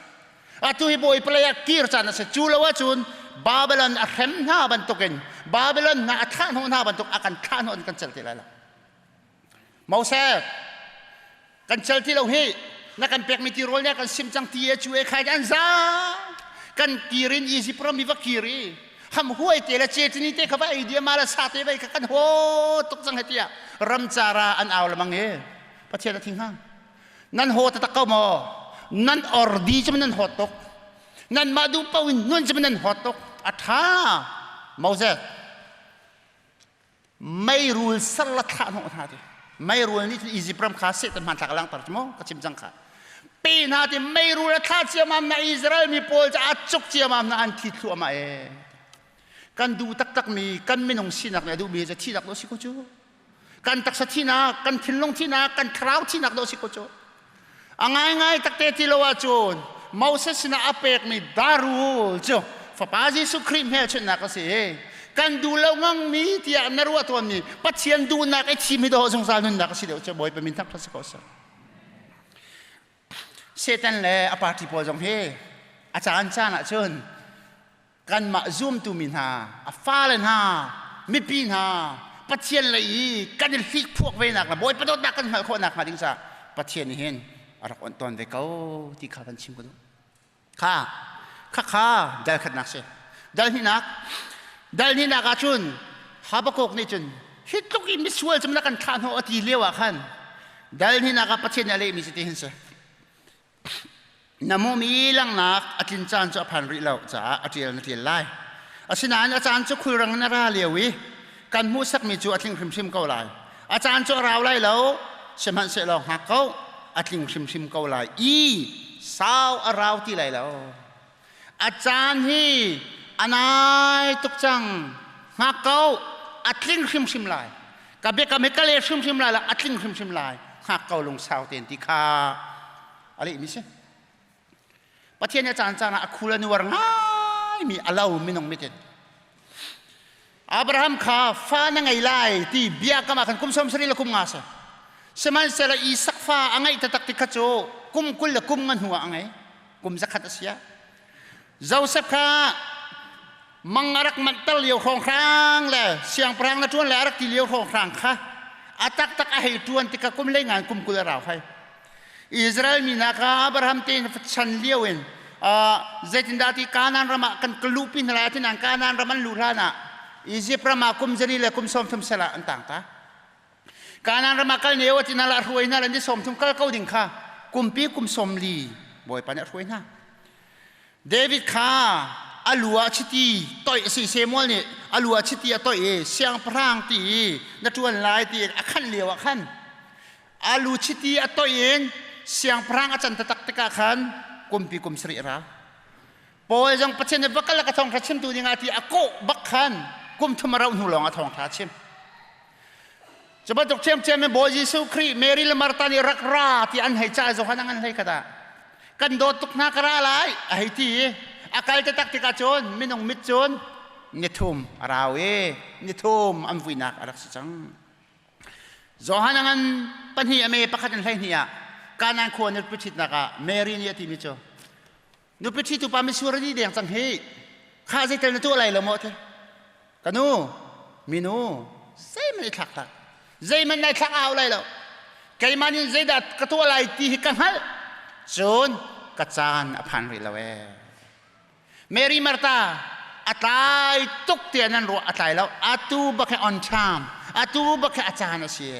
atu hi Bawipa lei ah kir caan a si. Cu lo ahcun Babylon a hrem hna bantukin, Babylon hna a thlah hnawh hna bantuk a kan thlah hnawh in kan cel ti lai lo. Moses, kan cel ti lo hi, na kan pekmi tirawl nih a kan sim cang, ti e cu e khai an za kan kirin Egypt ram i va kir i ham huai te le cetini te kha va ei dia ma le sa te vai kha kan ho tuk cang he tiah ramcara an au lamang e. Pathian a thing hang, nan ho taktak ko maw? Nan ordi cu nan hawt tuk. Nanmah duh paoh in nun cu nan hawt tuk. A ṭha. Moses, meirul ser la thlah hnawh hna ti. Meirul nih cun Izipt ram kha Satan hmanthlak a langhter cu mu, ka chim cang kha. Pe hna ti meirul a thlah ciammam na Israel mi pawl cu a cuk ciammam na an thi thluahmah ee. Kan duh taktakmi kan minung sinak nih a duhmi cu thihnak dawh si ko cu. Kan taksa thihnak, kan thinlung thihnak, kan thlarau thihnak dawh si ko cu. A ngaingai takte ti lo ahcun Moses sinah a pekmi darul cu Fapa Jesuh Khrih hmelchunhnak a si. Kan duh lo ngangmi tiah na ruah tawnmi Pathian duhnak i thim hi dawh zungzal nunnak a si deuh cu. Bawipa min thangṭhat si ko seh. Satan le a party pawl zong hi a caan caan ahcun kanmah zumtu mi hna, a fale hna, mipi hna, Pathian lei i kan i hlikphuak ve nak le Bawipa dawtnak kan hngalh khawh nakhnga ding caah Pathian nih hin a rak onh tawn ve ko ti kha kan chim ka duh. Kha kha kha dal khatnak si. Dal hnihnak dal hnihnak ah cun Habakkuk nih cun hi tluk i misual cu na kan thlah hnawh a ti lio ah khan dal hnihnak ah Pathian nih a lehmi cu ti hin si. Na hmuhmi langhnak a tlin caan cu a phan rih lo caah a ṭial na ṭial lai. Asinain a caan cu khulrang in a ra lio i kan hmuhsakmi cu a tling hrimhrim ko lai. A caan cu a rau lai lo, sihmanhsehlaw hngak ko, a tling hrimhrim ko lai i sau a rau ti lai lo. A caan hi a nai tuk cang. Hngak ko, a tling hrimhrim lai. Ka biakam hi ka le hrimhrim lai lo, a tling hrimhrim lai. Hngak ko lungsau tein ti kha a lehmi si. Pathian nih a caan caan ah a khul a nuar ngaimi a lo minung mit in. Abraham kha fa na ngei lai ti biakam ah khan kum 70 le kum nga si. Sihmanhsehlaw Isak fa a ngeih taktak ti kha cu kum 20 le kum nga hnu ah a ngei. Kum 100 a si ah. Joseph kha mang a rak manhter lio hrawnghrang le siangpahrang na ṭuan le a rak ti lio hrawnghrang kha a taktak a hei ṭuan tikah kum lei ngan kum 20 a rau hai. Israel mi hna kha Abraham te chan lio in zeitindah ti Kanaan ram ah kan luhpi hna lai tinain Kanaan ram an luh hlan ah Egypt ram ah kum zali le kum 30 sel ah an tang ta. Kanaan ram ah kal ne o tina la hruai hna le ni 30 kal ko ding kha kumpi kum 40 Bawipa nih a hruai hna. David kha a lu ah chiti toih a si Samuel nih a lu ah chiti a toih i siangpahrang ti i na ṭuan lai ti a khan lio ah khan alu chiti a toih in siangpahrang a can taktak tikah khan kumpi kum sarih a ra. Paul zong Pathian nih va kal ka thawngṭha chimtu dingah ti a kawh bak khan kum thum a rauh hnu lawng a thawngṭha a chim. Cu bantuk ṭhiamṭhiam in Bawi Jesuh Khrih Mary le Martha nih rak ra ti an hei cah Johan an hlei khat ah kan dawt tuk hna ka ra lai a hei ti i a kal taktak tikah cun minung mit cun nithum a rau i nithum an vuinak a rak si cang. Johan a ngan pahnih a me pakhat in 12 ah Kanaan khua nupi ṭhitnak ah Mary nih a timi cu nupi ṭhitu pa mitsur a dih deng cang hi kha zeitel na tuah lai lo maw ti ka nu minu zeihmanh i thlak hlah zeihmanh nai thlak au lai lo keimah nih zeidah ka tuah lai ti hi ka hngalh cun ka caan a phan rih lo ee Mary Martha a tlai tuk tiah nan ruah a tlai lo atu bak hi on time atu bak hi a caan a si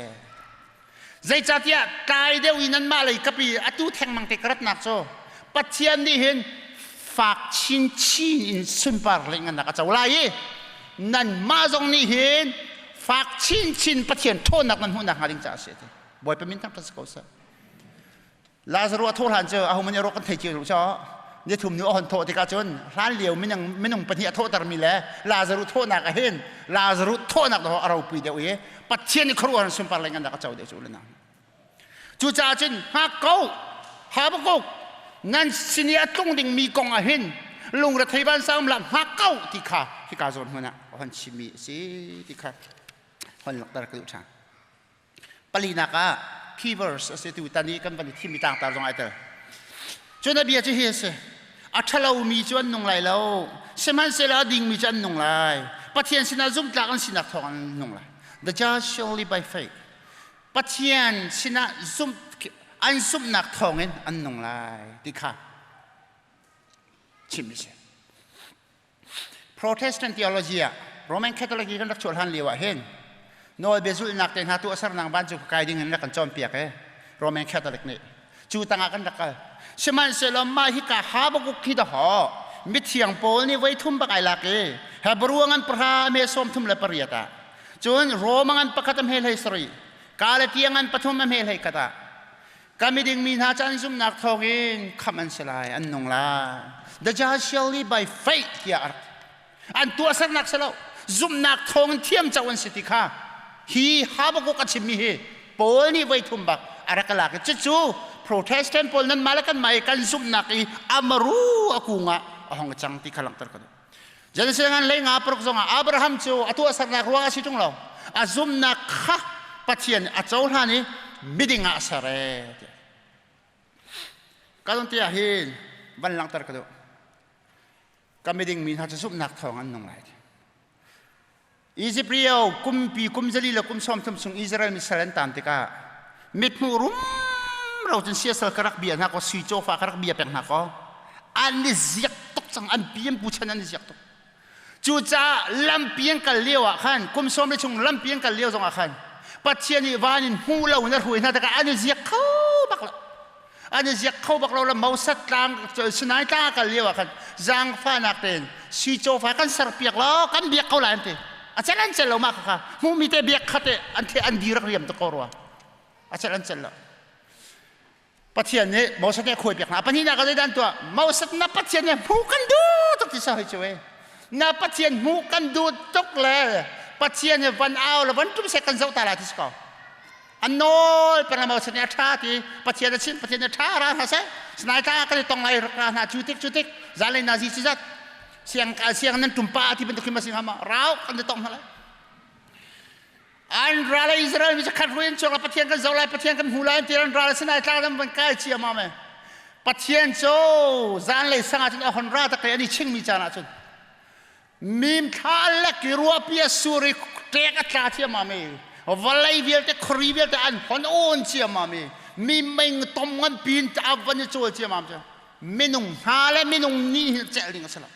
zeicahtiah tlai deuh i nanmah lei kapi atu thengmang te ka ratnak cu Pathian nih hin fak chinchin in sunpar le ngannak a co lai i nanmah zong nih hin fak chinchin Pathian ṭhawnnak nan hmuhnak hnga ding caah a si ti Bawipa min thangṭhat si ko seh. Lazarus a thawh hlan cu ahohmanh nih rawk kan thei cio lo caw ni thum nu a hon thawh tikah cun hlan lio minung minung pahnih a thawhtermi le Lazarus thawhnak ah hin Lazarus thawhnak dawh a ropui deuh i Pathian nih khuaruahhar sunpar le ngannak a co deuh cu le nang cucaah cun hngak ko Habakkuk nan sin i a tlung dingmi kong ah hin lungrethei vansang la hngak ko ti kha hika zawn hmun ah hon chimmi a si ti kha hon langhter ka duh ṭhan. Palinak ah key verse a si tu tan i kan van i thimmi tlangtar zong ai tel. Cun a bia cu hi a si. A ṭhalomi cu an nung lai lo, sihmanhsehlaw a dingmi cu an nung lai. Pathian sinah zumhtlak an sinak thawng an nung lai. The just shall live by faith. Pathian sinah zumh an zumhnak thawngin an nung lai ti kha chim a si. Protestant theology ah Roman Catholic i kan rak chuah hlan lio ah hin nawlbia zulhnak te hna tuahsernak vancung kai ding in rak kan cawnpiak e Roman Catholic nih. Cu tangah kan rak kal. Sihmanhsehlaw mah hika Habakkuk hi dahawh mithiang Paul nih voi thum bak ai lak i Hebrew ngan pahra a hme 38 ah cun Roma ngan pakhat a hme 17 Galatia ngan pathum a hme 21 ah ka miding mi hna cu an zumhnak thawngin khamh an si lai an nung lai. The just shall live by faith tiah a rak an tuahsernak si lo zumhnak thawngin thiam co an si ti kha hi Habakkuk a chimmi hi Paul nih voi thum bak a rak lak i cucu Protestant pawl nan mah le kan mah i kan zumhnak i amaru a kung ah a hong cang ti kha langhter ka duh. Genesis ngan lei nga paruk zongah Abraham cu a tuahsernak ruang a si ṭung lo a zumhnak kha Pathian a cohlan i miding ah a ser e tiah. Ka zong tiah hin van langhter ka duh. Ka miding mi hna cu zumhnak thawng an nung lai. Egypt rio kumpi kum zali le kum 30 chung Israel mi sal an tan tikah mithmuh rumro cun siasal ka rak bia hna ko sui cawfa ka rak bia pek hna ko an i ziak tuk cang an pi an pu chan an i ziak tuk cucaah lampi an kal lio ah khan kum sawm le chung lampi an kal lio zongah khan Pathian nih van in hmu lo in a hruai hna tikah an i ziak kho bak lo an i ziak kho bak lo le Moses tlang Sinai tlang a kal lio ah khan zaangfahnak tein sui cawfa kan serpiak law kan biak ko lai an ti a cel an cel lo mah kha hmuhmi te biak kha te an the an dir rak riam tuk ko rua a cel an cel lo Pathian nih Moses nih a khuai piak hna pahnihnak ah zeidah an tuah Moses na Pathian nih hmuh kan duh tuk ti sa hoi cu e na Pathian hmuh kan duh tuk le Pathian hi van au le van tum seh kan zoh ta la ti si ko an nawl peng Moses nih a ṭha ti Pathian a chim Pathian nih ṭha ra hna seh Sinai tlang ah kan i tong lai rak ra hna cu tik cu tik zanlei nazi ci zat siang siang nan tum pa ti bantuk khi ma si hnga ma rau kan i tong hna lai an ral Israel mi khat ruin chuak la Pathian kan zoh lai Pathian kan hmu lai ti an ral Sinai tlang lam van kai chia ma me Pathian cu zanlei sang ah cun a hon ra tak an i ching mi caan ah cun Mim thla lek i ruahpi a sur i ṭek a tla ciammam i vawlei vialte khuari vialte an hon awn ciammam i mi meng tom nganpi in a van i cawl ciammam cu minung hna le minung nih hin celh ding a si lo.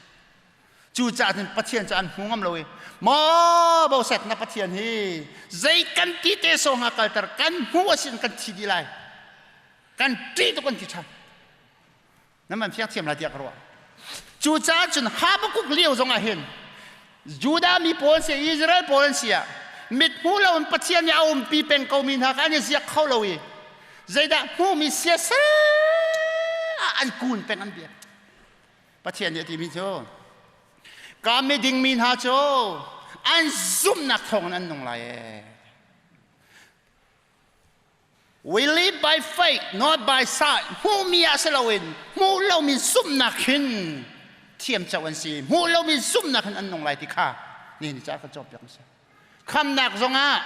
Cucaah cun Pathian cu an hmu ngam lo i maw boset na Pathian hi zei kan ti te sawng ah kalter kan hmu a sin kan thi dih lai kan ṭih tuk kan ti ṭhan. Nan man fiak thiam lai tiah ka ruah. Cucaah cun Habakkuk lio zongah hin Judah mi pawl si Israel pawl an si ah mit hmu lo in Pathian nih a umpi peng ko mi hna kha an i ziak kho lo i zeidah hmuhmi siasal ah an kun peng an biak. Pathian nih a timi cu ka miding mi hna cu an zumhnak thawngin an nung lai ee. We live by faith, not by sight. Hmuhmi ah si loin hmuh lomi zumhnak hin thiam co an si. Hmuh lomi zumhnak hin an nung lai ti kha nihin ni caah kan cawnpiak hmasa. Khamnak zongah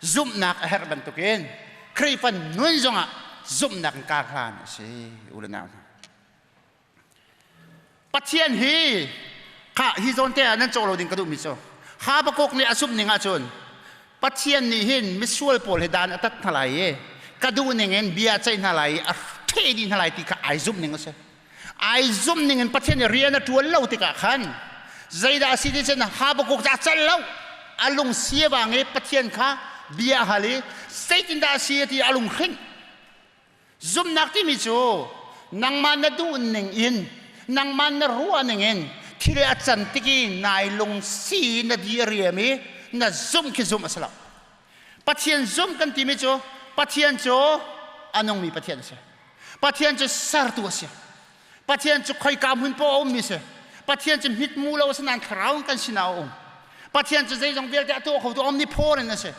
zumhnak a herh bantukin Khrihfa nun zongah zumhnak in kar hlan a si. U le nau hna. Pathian hi kha hi zawn te ah nan cawk lo ding ka duhmi cu Habakkuk nih a zumh ning ahcun Pathian nih hin misual pawl hi dan a tat hna lai i ka duh ning in bia a ceih hna lai i a ṭheh dih hna lai ti kha ai zumh ning a si. Ai zumh ning in Pathian nih rian a ṭuan lo tikah khan zeidah a si ti cun Habakkuk cu a cal lo a lung sia vang i Pathian kha bia a hal i zeitindah a si ti a lung hring Zumhnak timi cu nangmah na duh ning in nangmah na ruah ning in thil a can tik i nai lungsi na di a riam i na zumh khi zumh a si lo. Pathian zumh kan timi cu Pathian cu a nungmi Pathian a si. Pathian cu sertu a si. Pathian cu khoika hmun poah a ummi si. Pathian cu mitmu lo a si nain thlarau kan sinah a um. Pathian cu zeizong vialte a tuah khotu omnipotent a si.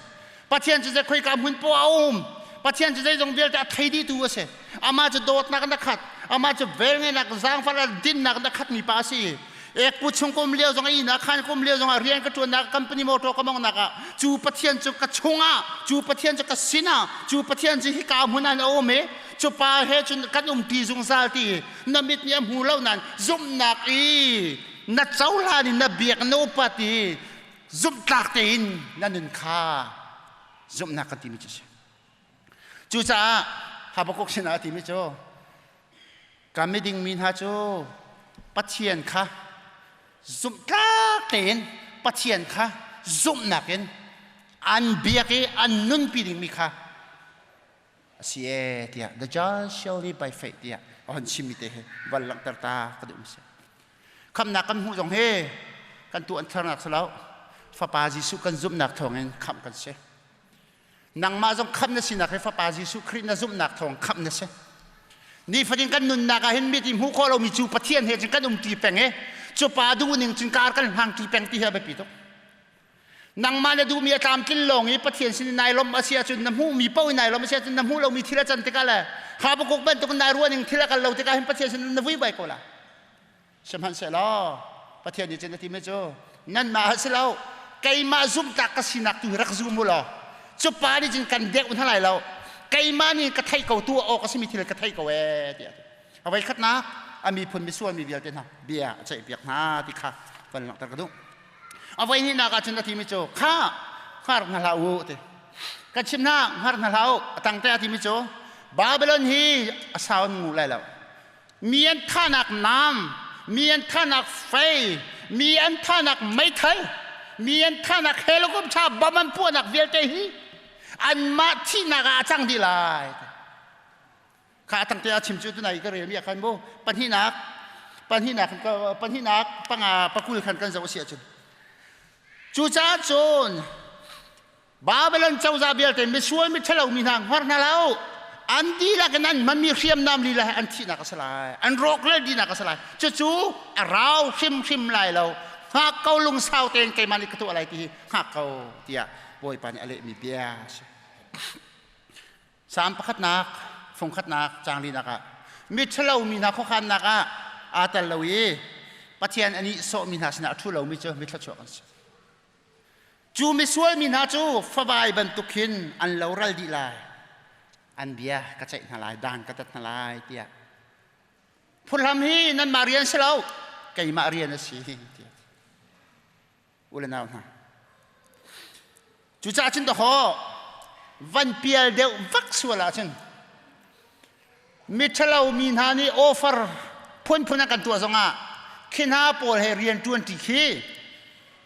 Pathian cu zei khoika hmun poah a um. Pathian cu zeizong vialte a thei dihtu a si. Amah cu dawtnak in a khat. Amah cu velngeihnak, zaangfahnak, dinnak in a khatmi pa a si. Ekpu chung ka um lio zong inn ah khan ka um lio zongah rian ka ṭuannak company motor ka mongnak ah cu Pathian cu ka chungah cu Pathian cu ka sinah cu Pathian cu hika hmun ah a um i cu pa he cun kan umṭi zungzal ti na mit nih a hmu lo nain zumhnak i na cohlan in na biak na upat i zumhtlak tein na nun kha zumhnak kan timi cu a si. Cucaah Habakkuk sinah a timi cu ka miding mi hna cu Pathian kha zumhtlak tein Pathian kha zumhnak in an biak i an nunpi dingmi kha. A si ee tiah the just shall live by faith tiah a hon chimmi te hi van langhter ta ka duh si. Khamnak kan hmuh zong hi kan tu an tharnak si lo. Fapa Jesuh kan zumhnak thawngin khamh kan si. Nangmah zong khamh na sinak hi Fapa Jesuh Khrih na zumhnak thawng khamh na si. Nifatin kan nunnak ah hin mit i hmuh khawh lomi cu Pathian he cun kan umṭi peng i cu pa duhning cun kar kan hlang ṭi peng ti hi a biapi tuk. Nangmah na duhmi a tlamtlin lawng i Pathian sin i nai lawmh a si ahcun na hmuhmi paoh in nai lawmh a si ahcun na hmuh lomi thil a can tikah le Habakkuk bantuk in nai ruahning thil a kal lo tikah hin Pathian sin na vui bai ko la. Sihmanhsehlaw Pathian nih cun a timi cu nanmah ah si lo keimah zumhtlak ka sinak tu hi rak zum u law cu pa nih cun kan deuh hna lai lo keimah nih ka theih ko tu awk a simi thil ka theih ko ee tiah a voi khatnak a miphun misual mi vialte hna bia a ceihpiak hna ti kha van langhter ka duh. A voi hnihnak ah cun a timi cu kha hngar hna hlah u ti ka chim hna hngar hna hlah u a tangte a timi cu Babylon hi a sau an ngu lai lo. Mi an thahnak nam, mi an thahnak fei, mi an thahnak meithal, mi an thahnak helicopter bomb an puahnak vialte hi anmah thihnak ah a cang dih lai. Kha a tangte a chim cu tunai ka rel mi ah khan mu pahnihnak pahnihnak pahnihnak panga pakul khan kan zoh a si ahcun cucaah cun Babylon cozah vialte misual miṭhalo mi hna hngar hna lo an dihlak in an hmanmi hriamnam lila he an thihnak a si lai an rawkral dihnak a si lai cucu a rau hrimhrim lai lo hngak ko lungsau tein keimah nih ka tuah lai ti hi hngak ko tiah Bawipa nih a lehmi bia a si. Salm pakhatnak fungkhatnak caang linak ah miṭhalo mi hna khuakhannak ah aa tel lo i Pathian a nihsawhmi hna sinah a ṭhu lomi cu mithluachuak an si. Cu misual mi hna cu favai bantuk hin an loral dih lai. An bia ka ceih hna lai, dan ka tat hna lai tiah. Phurhlam hi nanmah rian si lo, keimah rian a si tiah. U le nau hna. Cucaah cun dawkaw van pial deuh vak sual ahcun miṭhalo mi hna nih offer phunphun an kan tuah zongah khi hna pawl he rian ṭuanṭi khi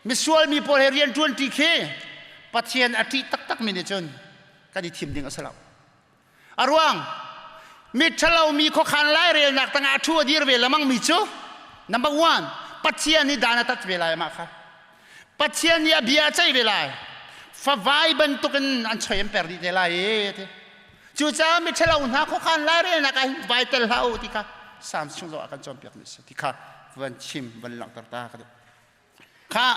misual mi pawl he rian ṭuanṭi khi Pathian a ṭih taktakmi nih cun kan i thim ding a si lo. A ruang miṭhalo mi khuakhan lairelnak tangah a ṭhu a dir ve lemang mi cu number one Pathian nih dan a tat ve lai amah kha. Pathian nih a bia a ceih ve lai. Favai bantukin an choi an per dih te lai i ti. Cucaah miṭhalo hna khuakhan lairelnak ah hin vai tel hlah u ti kha Psalm chung zong ah kan cawnpiakmi a si ti kha van chim van langhter ta ka duh. Kha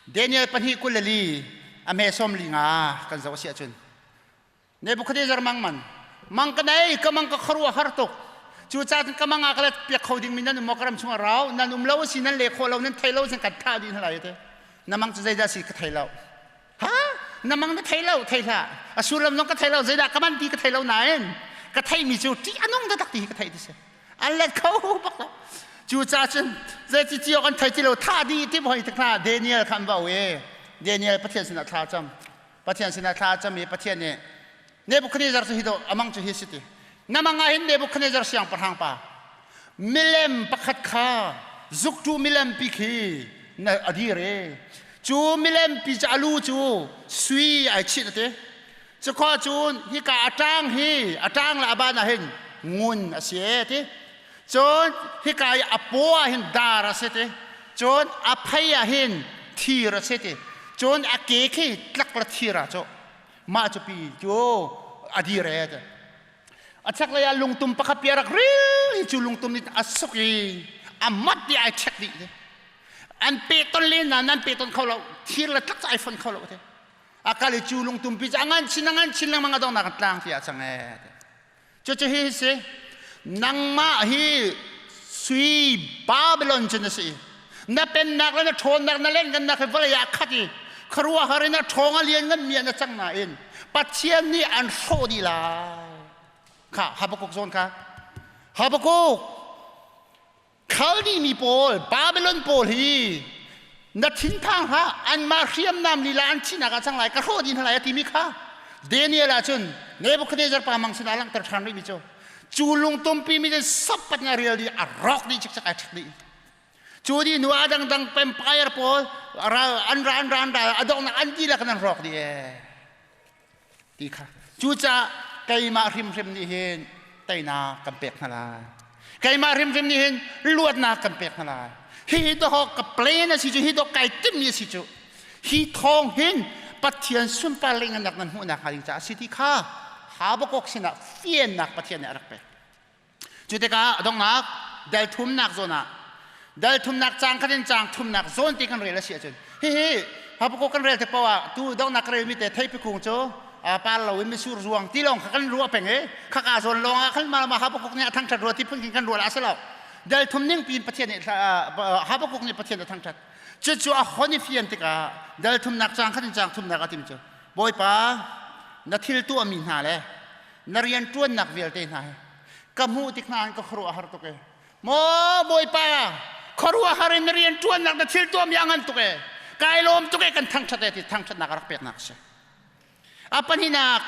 Daniel 2:24 a hme 45 kan zoh a si ahcun Nebuchadnezzar mang man mang ka nei ka mang ka khuaruah har tuk cucaah cun ka mang ah ka let piak kho ding mi nan um maw ka ram chungah rau nan um lo a si nan le khawh lo nan thei lo sin kan thah dih hna lai te na mang cu zeidah si ka thei lo ha na mang na thei lo thei hlah a sullam zong ka thei lo zeidah ka man ti ka thei lo nain ka theimi cu ṭih a nung taktak ti hi ka theih ti si an let kho bak lo cucaah cun zeiti cio kan thei ti lo thah dih ti hoi tik hna Daniel kha an va e Daniel Pathian sinah thla cam Pathian sinah thla cam i Pathian nih Nebuchadnezzar cu hi do amang cu hi si ti na mang ah hin Nebuchadnezzar siangpahrang pa milem pakhat kha zuktu milem pi khi na a dir i cu milem pi cu a lu cu sui ai chih te cu khua cun hika a ṭang hi a ṭang le a ban ah hin ngun a si e ti cun hika i a paw ah hin dar a si ti cun a phei ah hin thir a si ti cun a ke khi tlak le thir ah cu mah cu pi cu a dir e ti a chaklei ah lungtum pakhat pi a rak ril i cu lungtum nih a suk i a mat ti ai check dih ti an pehton len na nan pehton kho lo thir le tlak cu ai fon kho lo ti a kal i cu lungtum pi cu a ngan chin a ngan chin lengmang a donghnak an tlang ti ah cang e cucu hi si nangmah hi sui Babylon cu na si na pennak le na ṭhawnnak na lengannak hi vawlei ah khat i khuaruahhar in a ṭhawng a lian ngan mi ah na cang nain Pathian nih an hrawh dih lai kha Habakkuk zawn kha Habakkuk Khaldi mi pawl Babylon pawl hi na thinphang hlah anmah hriamnam lila an thihnak ah cang lai ka hrawh dih hna lai a timi kha Daniel ah cun Nebuchadnezzar pa mang sinah langhter ṭhan rihmi cu cu lungtumpi mi sappat nga rial dih a rawk dih cikcek ai ṭhek dih cu dih hnu ah dangdang empire pawl an ra an ra an ra a donghnak an dihlak in an rawk dih ee ti kha cucaah Keimah hrimhrim nih hin teinak kan pek hna lai. Keimah hrimhrim nih hin luatnak kan pek hna lai. Hi dawh ka plan a si cu, hi dawh kai timmi a si cu. Hi thawng hin Pathian sunpar le ngannak nan hmuhnak hnga ding caah a si ti kha Habakkuk sinah fiannak Pathian nih a rak pek. Cu tikah donghnak dal thumnak zawn ah dal thumnak caang khat in caang thumnak zawn ti kan rel a si ahcun hihi Habakkuk kan rel tik paoh ah tu donghnak ka relmi te theipi kung cu par lo in misur zuang ti lawng kha kan ruah peng i khaka zawn lawng ah khan ma Habakkuk nih a thangṭhat rua ti phun khin kan ruah la a si lo. Dal thum ning piin Pathian nih Habakkuk nih Pathian a thangṭhat. Cucu a hon i fian tikah dal thumnak caang khat in caang thumnak a tim cu Bawipa na thil tuahmi hna le na rian ṭuannak vialte hna hi ka hmuh tik hna in ka khuaruah har tuk e. Maw Bawipa, khuaruahhar in na rian ṭuannak na thil tuahmi a ngan tuk e. Kai lawm tuk e, kan thangṭhat e ti thangṭhatnak a rak peknak a si. A pahnihnak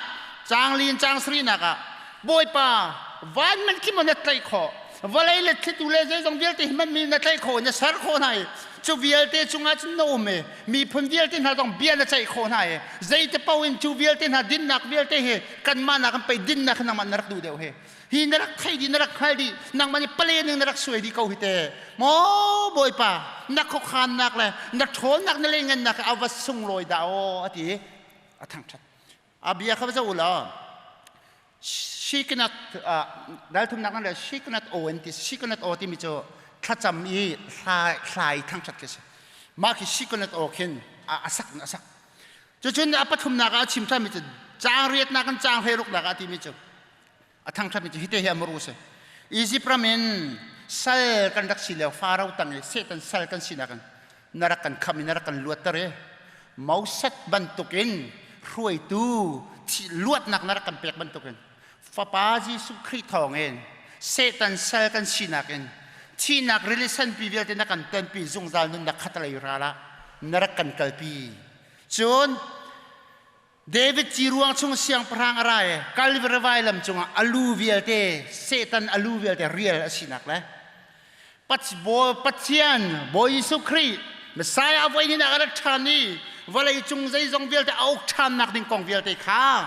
caang li in caang sarihnak ah Bawipa, van man khi maw na tlaih khawh? Vawlei le thlitu le zeizong vialte hi man mi na tlaih khawh, na ser khawh hna i cu vialte cungah cun na um i miphun vialte hna zong bia na ceih khawh hna i zeite paoh in cu vialte hna dinnak vialte hi kanmah nak in pei dinnak hi nangmah na rak duh deuh hi hi na rak thei dih, na rak hngal dih, nangmah nih pale ning na rak suai dih ko hi te. Maw Bawipa, na khuakhannak le na ṭhawnnak na lengennak a va sunglawi dah aw a ti i a thangṭhat. A bia kha va zoh u law Shikinat ralthumnak nan le Shikinat aw an ti. Shikinat aw timi cu thlacam i hlai thangṭhat khi a si. Mah khi Shikinat aw khin a sak in a sak. Cucun a pathumnak ah a chim ṭhanmi cu caang riatnak in caang hleiruknak ah a timi cu a thangṭhatmi cu hite hi a muru si. Izipt ram in sal kan rak si lio Faro tang i Satan sal kan sinak in na rak kan khamh i na rak kan luatter i Moses bantukin hruaitu luatnak na rak kan pek bantukin Fapa Jesuh Khrih thawngin Satan sal kan sinak in thihnak rili sanpi vialte na kan tonpi zungzal nunnak khatalei ral ah na rak kan kalpi. Cun David ci ruang chung siangpahrang a ra i Calvary vailam cungah a lu vialte Satan a lu vialte rial a sinak le Pathian Bawi Jesuh Khrih Messiah voi hnih a rak ṭhan i vawlei cung zeizong vialte a uk ṭhannak ding kong vialte kha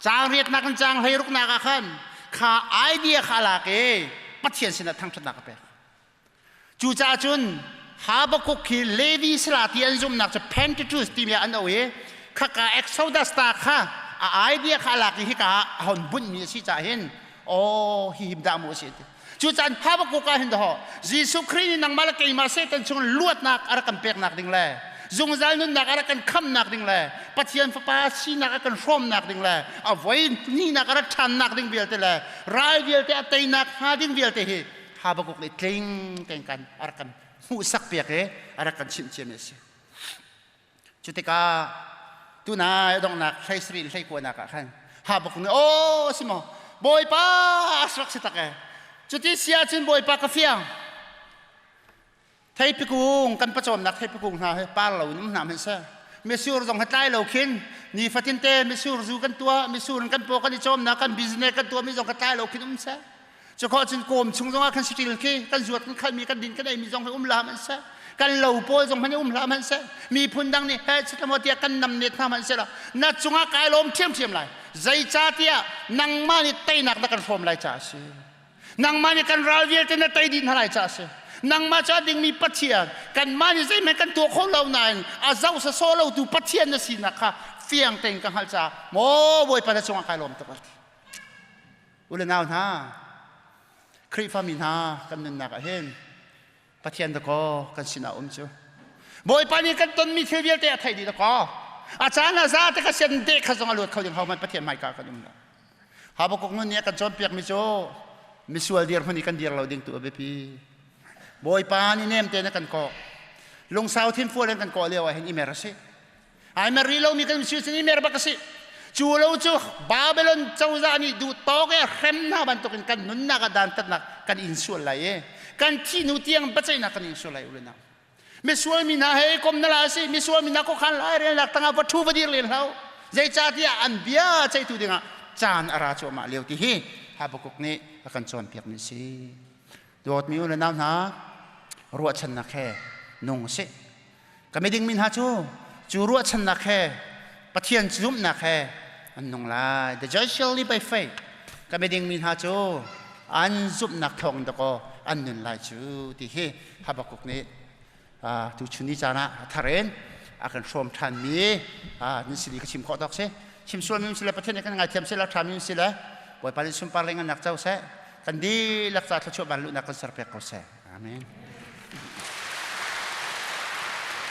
caang riatnak in caang hleiruknak ah khan kha idea kha a lak i Pathian sinah thangṭhatnak a pek. Cucaah cun Habakkuk khi Levi sala ti an zumhnak cu Pentateuch timi ah an auh i khaka Exodus ta kha a idea kha a lak i hika ah a hon bunhmi a si caah hin aw hi him dah mu a si ti. Cucaah Habakkuk ah hin daw Jesuh Khrih nih nangmah le keimah Satan chung luatnak a rak kan peknak ding le zungzal nunnak a rak kan khamnak ding le Pathian Fapa sinak a kan hrawmnak ding le a voi hnihnak a rak ṭhannak ding vialte le ral vialte a teinak hnga ding vialte hi Habakkuk nih tling tein kan a rak kan hmuhsak piak i a rak kan chimh ciami a si. Cu tikah tunai a donghnak hlei sarih hlei kuanak ah khan Habakkuk nih aw si maw Bawipa a rak si tak e cuti si ahcun Bawipa ka fiang theipi kung kan pawcawmnak theipi kung hna hi par lo in um hna hmanh seh misur zong hi tlai lo khin nifatin te misur zu kan tuah misur in kan paw kan i cawmnak kan business kan tuahmi zong ka tlai lo khin um seh Cukhawh cun kawm chung zongah khan saṭil khi kan zuat kan khalmi kan din kan eimi zong hi um hlah hmanh seh, kan lo pawl zong hmanh um hlah hmanh seh, miphun dang nih he chitlamaw tiah kan namnet hna hmanh seh law na cungah kai lawm ṭhiamṭhiam lai. Zeicahtiah nangmah nih teinak na kan hrawm lai caah a si. Nangmah nih kan ral vialte na tei dih hna lai caah a si. Nangmah cu a dingmi Pathian, kanmah nih zeihmanh kan tuah kho lo nain a zoh sawsawh lotu Pathian na sinak kha fiang tein ka hngalh caah maw Bawipa na cungah kai lawm tuk a ti. U le nau hna, Khrihfami hna kan nunnak ah hin Pathian dakaw kan sinah um cu. Bawipa nih kan tonmi thil vialte a theih dih dakaw. A caan a za te ka sian deh kha zong a luat kho ding ho hmanh Pathian hmaika kan um lo. Habakkuk nun nih a kan cawnpiakmi cu misual dirhmun i kan dir lo ding tu a biapi. Bawipa nih nem tein a kan kawh. Lungsau thinfual in kan kawh lio ah hin i mer a si. Ai mer rih lomi kan si sin i mer bak a si. Cu lo cu Babylon cozah nih duh tawk e hrem hna bantukin kan nunnak ah dantatnak kan in sual lai i kan thih hnu tiang biaceihnak kan in sual lai u le nau. Misual mi hna he kom na la si misual mi hna khuakhan lai relnak tangah va ṭhu va dir len hlah u. Zeicahtiah an bia ceihtu dingah caan a ra cuahmah lio ti hi Habakkuk nih a kan cawnpiakmi a si. Dawtmi u le nau hna, ruahchannak he nung u sih. Ka miding mi hna cu cu ruahchannak he Pathian zumhnak he An nung lai. The just shall live by faith. Ka miding mi hna cu an zumhnak thawng dakaw an nun lai cu ti hi Habakkuk nih tu chun ni caan ah thar in a kan hrawm ṭhan mi nan sili ka chim khawh tawk si. Chim sual mi si le Pathian nih kan ngaithiam seh la ṭha mi si le Bawipa nih sunpar le ngannak co seh. Kan dihlak ca thluachuah van luhnak kan serpiak ko seh. Amen.